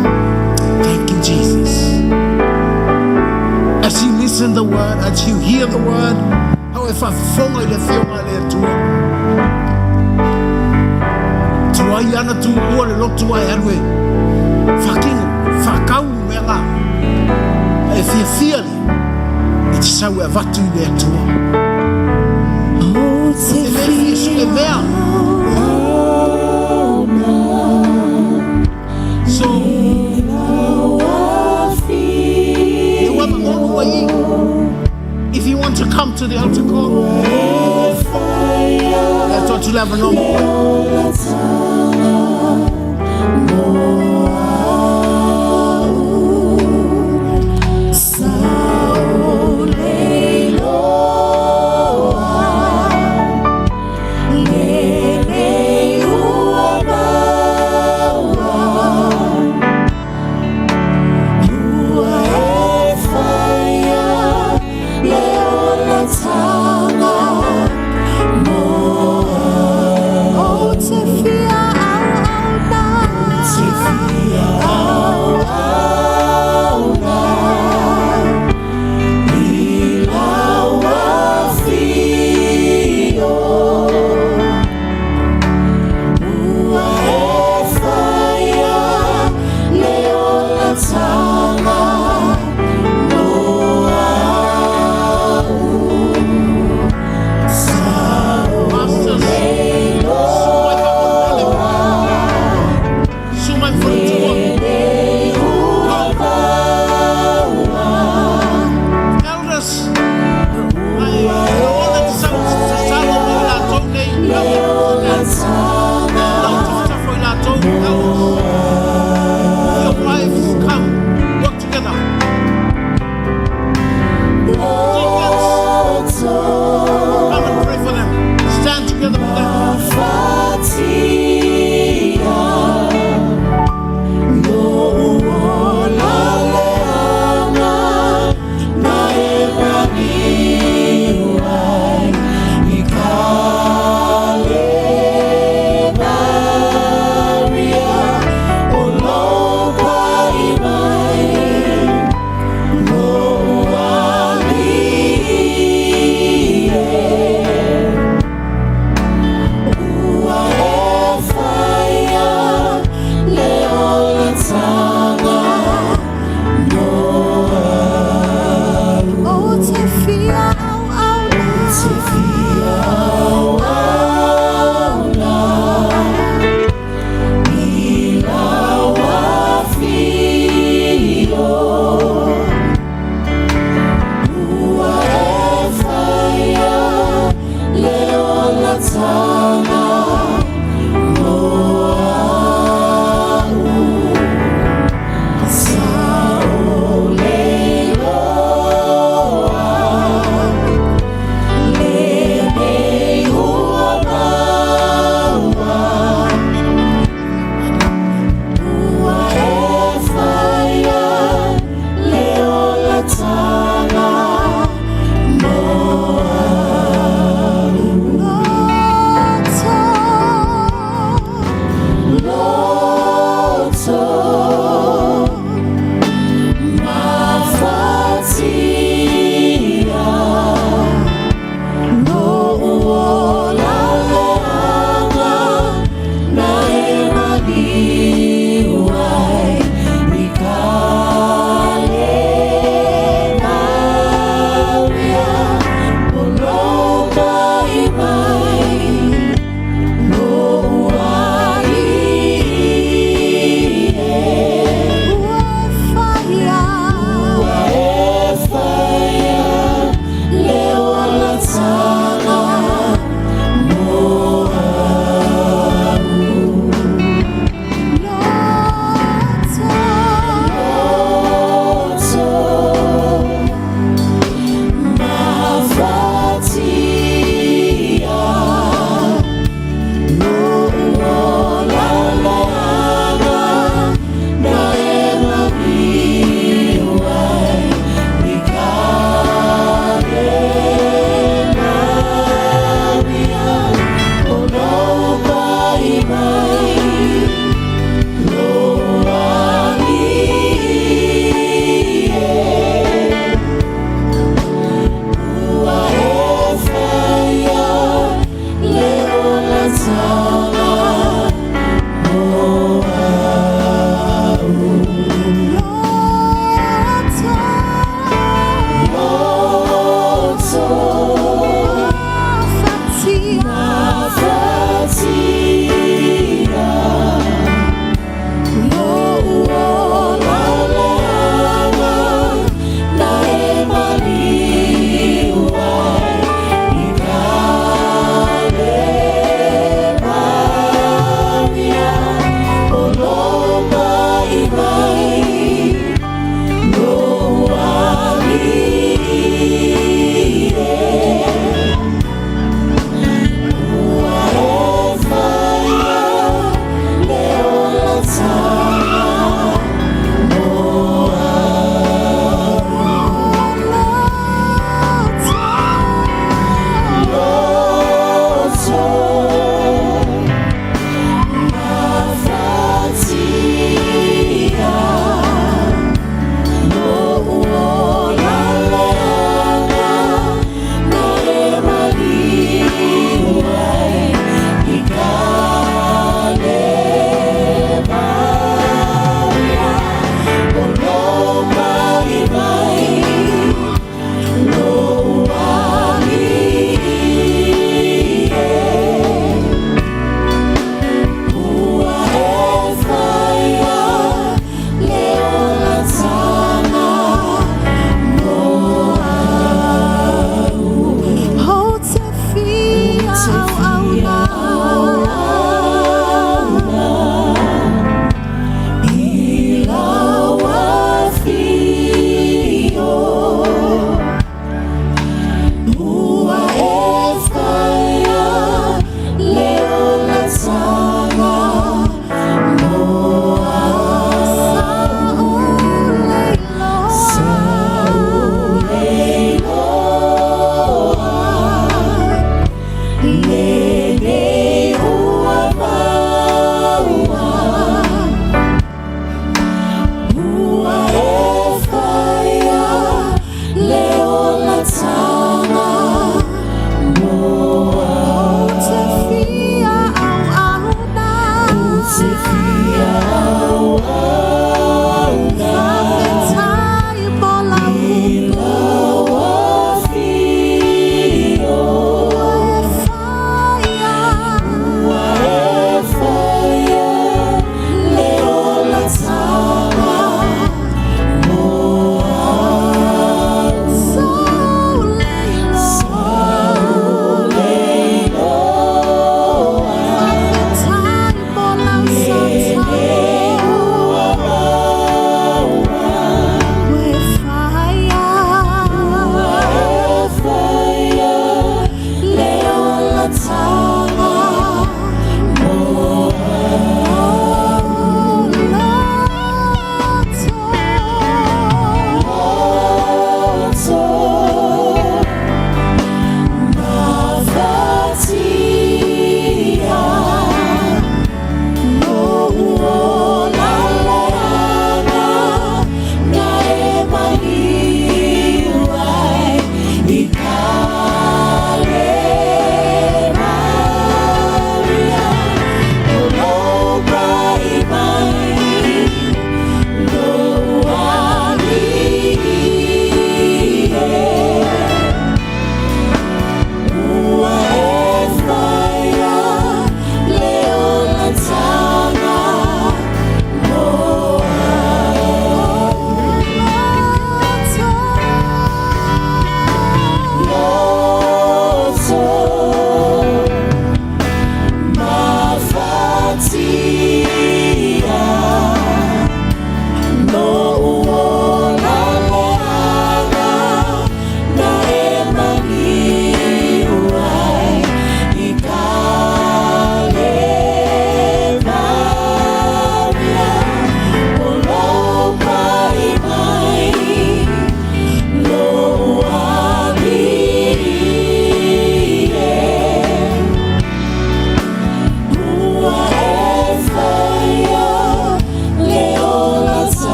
Thank you, Jesus. As you listen the word, as you hear the word, au e faafofoga i le afioga a le Atua. Tuai ana tuua le lotu ae alu e whakino, whakau mea ngā. E fiafia le, e te sau e avatu i le Atua. E le fia su e mea. So, e ua mangonu ai If you want to come to the altar call, e atu le avanoa mo oe. Pastors, sumai faamolemole. Sumai faletua. Come. Elders, ai, o le te sau tatalo mo i latou nei. Elders, lau tafatafa i latou. Elders, your wives, come, work together. Deacons, come and pray for them. Stand together with them. Ua e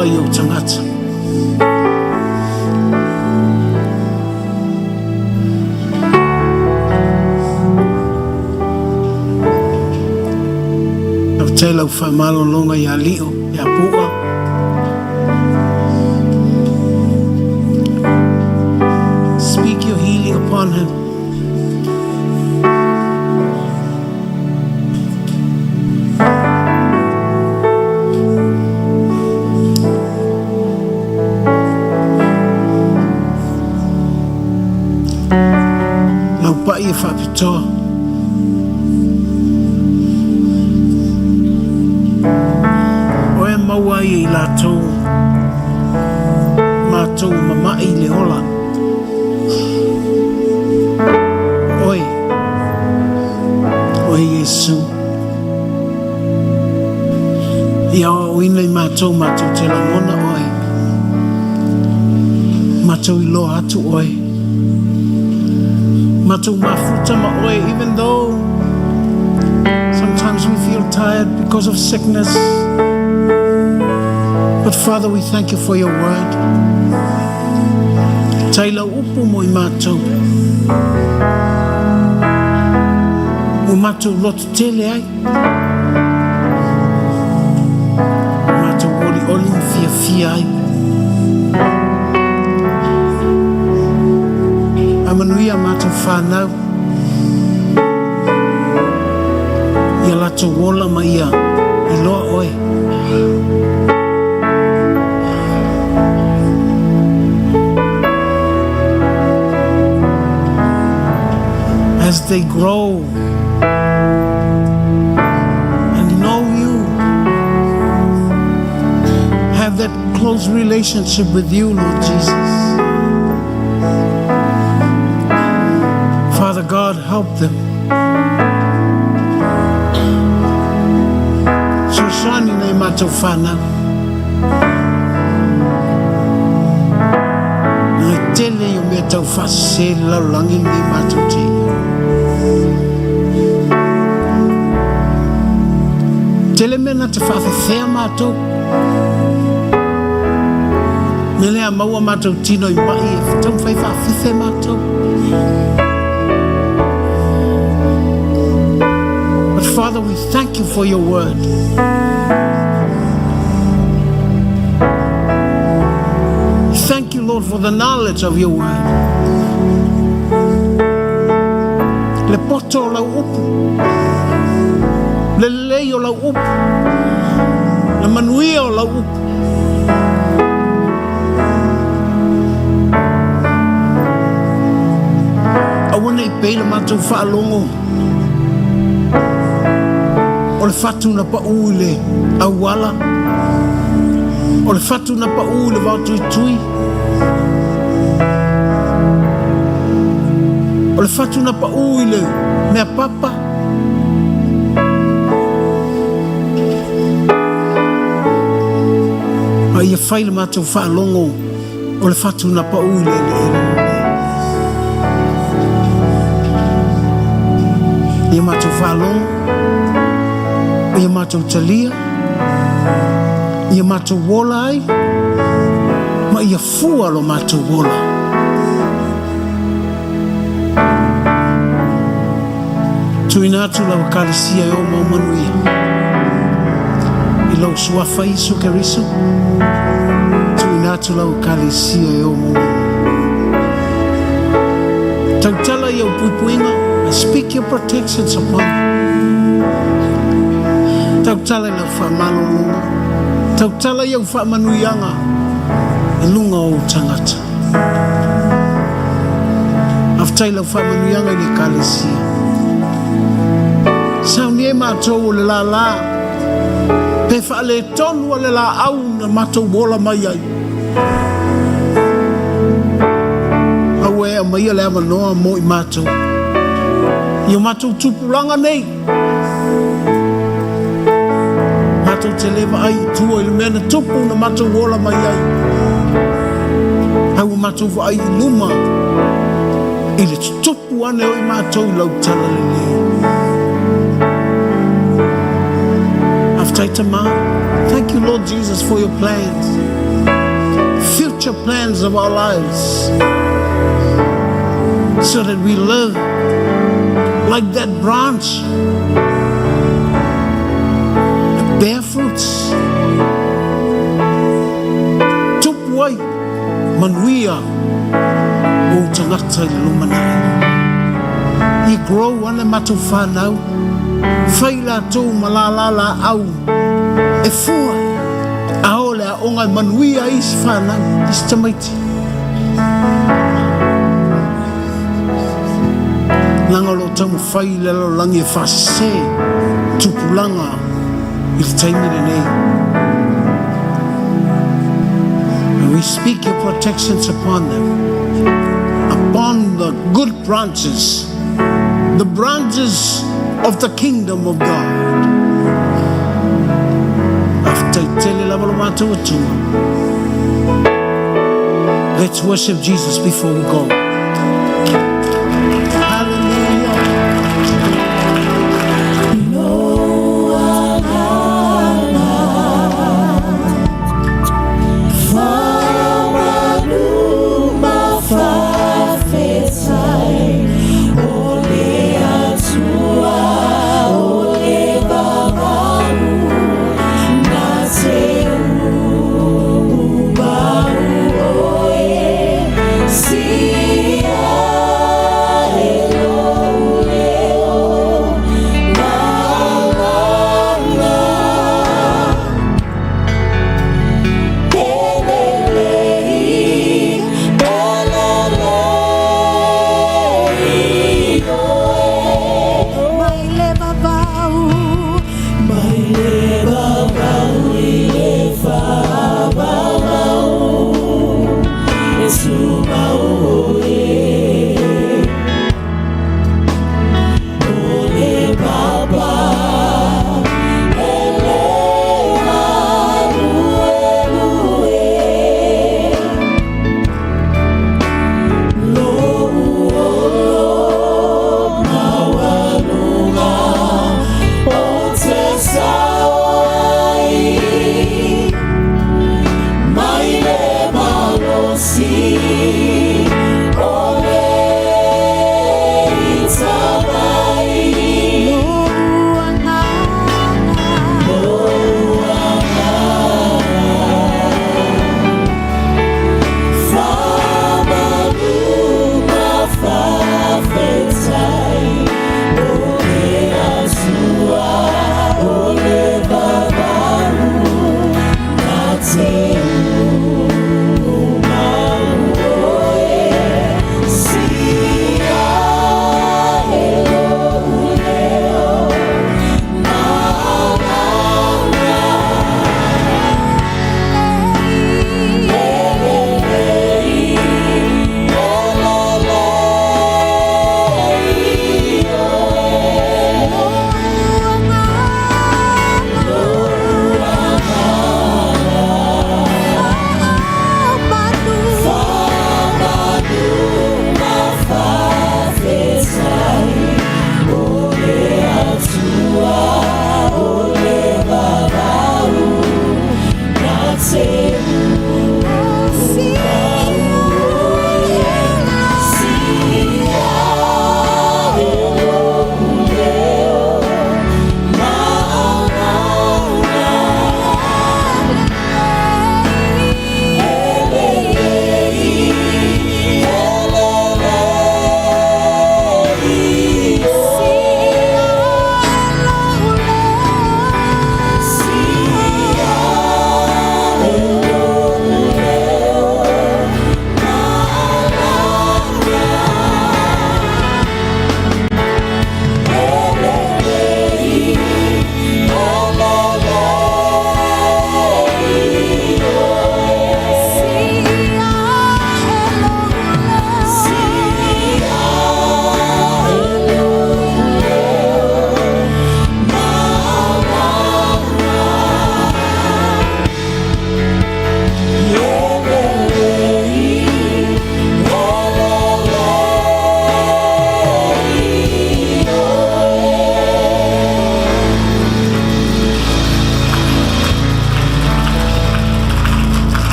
faamalologa i ou tagata. Faafetai lau faamalologa ia Lio, ia Pu'a. Speak your healing upon him. Lau pa'i e faapitoa. Oe maua ai e i latou matou mama'i i le ola. Oe, oe Iesu. Ia aoaoina i matou matou te lagona Oe, matou iloa atu Oe, matou mafuta ma Oe, even though sometimes we feel tired because of sickness. But Father, we thank you for your word. Tai lau upu mo i matou. Ua matou loto tele ai. Ua matou olioli ma fiafia ai. Faamanuia matou fanau ia latou ola ma ia iloa oe. As they grow and know you, have that close relationship with you, Lord Jesus. Father God, help them. Fesoasoani nai matou fanau. Ngai tele i o mea tau faasese i le lalolagi lenei matou te ia. Tele mea na te faafefea matou. Mea lea a maua matou tino i mai e taumafai faafefe matou. But Father, we thank you for your word. Thank you, Lord, for the knowledge of your word. Le poto o lau upu. Le lelei o lau upu. Le manuia o lau upu. Aua ne i pei le matou faalogo o le fatu na paʻū i le auala, o le fatu na paʻū i le vaotuitui, o le fatu na paʻū i le mea papa. A ia fai le matou faalogo o le fatu na paʻū i le eleele lelei. Ia matou faalogo, ia matou talia, ia matou ola ai, ma ia fua lo matou ola. Tuuina atu lau Ekalesia e o mau manuia i lou Suafa Iesu Keriso. Tuuina atu lau Ekalesia e o mau manuia. Tautala i au puipuiga, I speak your protections upon them. Tautala i lau faamalologa, tautala i au faamanuiaga i luga o ou tagata. Faafetai i lau faamanuiaga i le Ekalesia. Sauni ai matou o le lala pe faaletonu a le laau na matou ola mai ai. Aua e aumaia le avanoa mo i matou i o matou tupulaga nei. Matou te le vaai i tua i le mea na tupu na matou ola mai ai. A ua matou vaai i luma i le tutupu ane o i matou i lau talalelei. Faafetai Tama. Thank you Lord Jesus for your plans. future plans of our lives so that we live like that branch that bear fruits. Tupu ai, manuia ou tagata i le lumanai. I grow ana matou whanau, fai latou ma lālā laau e fua, a o le aoga e manuia ai isi whanau, isi tamaiti. Leaga o lo o taumafai le lalolagi e faasese tupulaga i le taimi lenei. And we speak your protections upon them, upon the good branches, the branches of the kingdom of God. Faafetai tele lava lo matou Atua. Let's worship Jesus before we go. Hallelujah. Lou agaga faamalu ma faafetai o le Atua o le vavau na te uubau oe.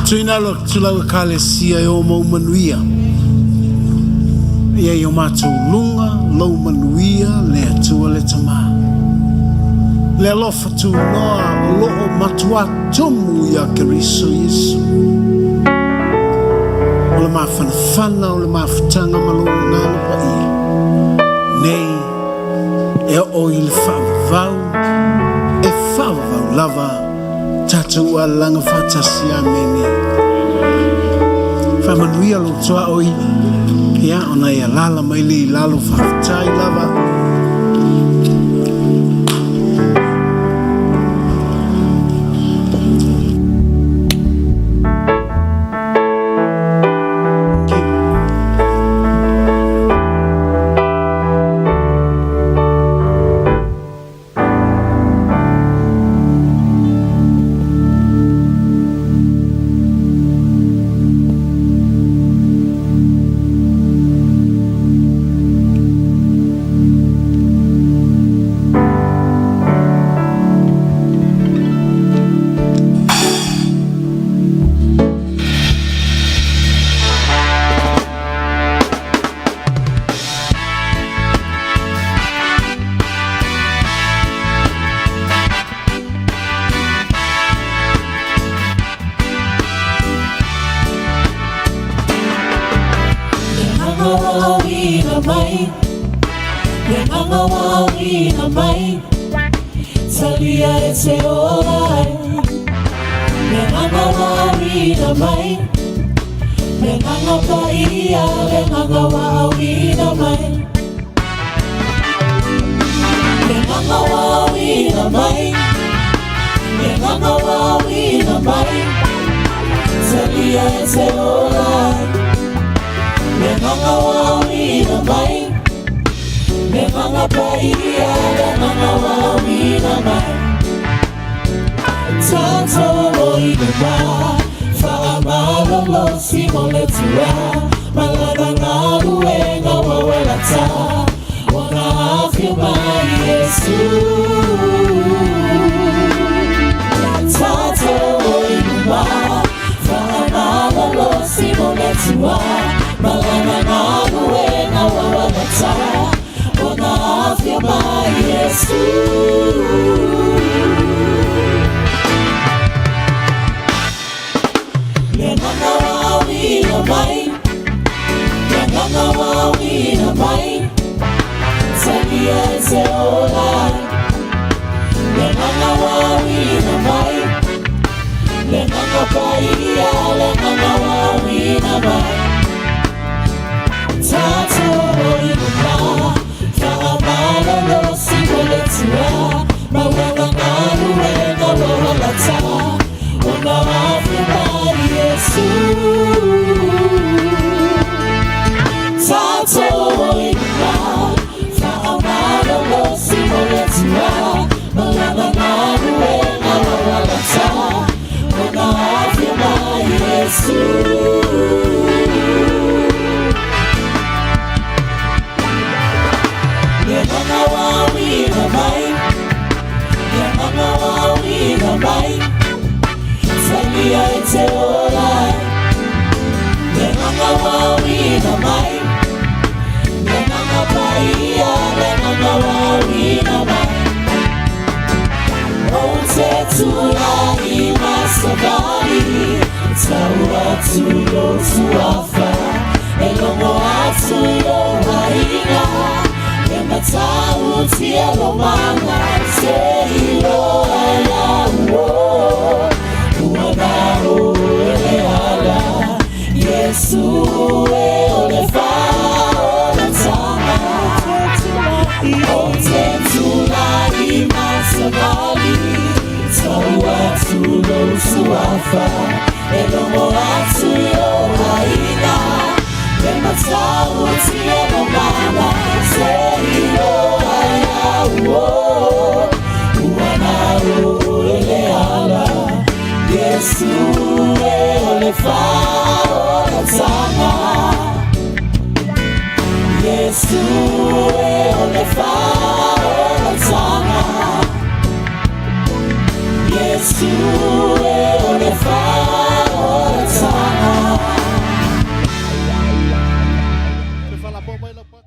Tuuina alo atu lau Ekalesia e o ma ou manuia. Ia i o matou luga lou manuia le Atua le Tama. Le alofa tunoa o lo o matuā tumu iā Keriso Iesu. O le mafanafana o le mafutaga ma lou Agaga Paia, nei e oo i le faavavau, e faavavau lava tatou alalaga faatasi. Amene. Faamanuia lou tuaoi, ia, ona e alala mai le i lalo, faafetai lava. Le agaga ua auina mai, le agaga ua auina mai, talia e te ola ai. Le agaga ua auina mai, le agaga paia, le agaga ua auina mai. Le agaga ua auina mai, le agaga ua auina mai, talia e te ola ai. Le agaga ua auina mai, le agaga paia, le agaga ua auina mai. Tatou o i luma, faamalolosi mo le Atua, ma lana galuega wawalata, wana afio mai Iesu. Tatou o i luma, faamalolosi mo le Atua, ma lana galuega wawalata, wana afio mai Iesu. Le agaga ua auina mai, le agaga ua auina mai, talia e te ola ai. Le agaga ua auina mai, le agaga paia, le agaga ua auina mai. Tatou o i luma, faamalolosi mo le Atua, ma lana galuega wawalata, ona afio mai Iesu. Tatou o i luma, faamalolosi mo le Atua, ma lana galuega wawalata, ona afio mai Iesu. Le agaga ua auina mai, le agaga ua auina mai, talia e te ola ai. Le agaga ua auina mai, le agaga paia, le agaga ua auina mai. Ou te tulai ma savali, tau atu lou suafa, e logo atu i lou aiga, e matautia lou mana, te iloa e au o, ua na oe le ala, Iesu e o le faaolataga. Ou te tulai ma savali, tau atu lou suafa, e logo atu i lou aiga, e matautia lou mana, te iloa e au o, ua na oe le ala, Iesu e o le faaolataga. Iesu e o le faaolataga. Iesu e o le faaolataga. Tapuai mai lau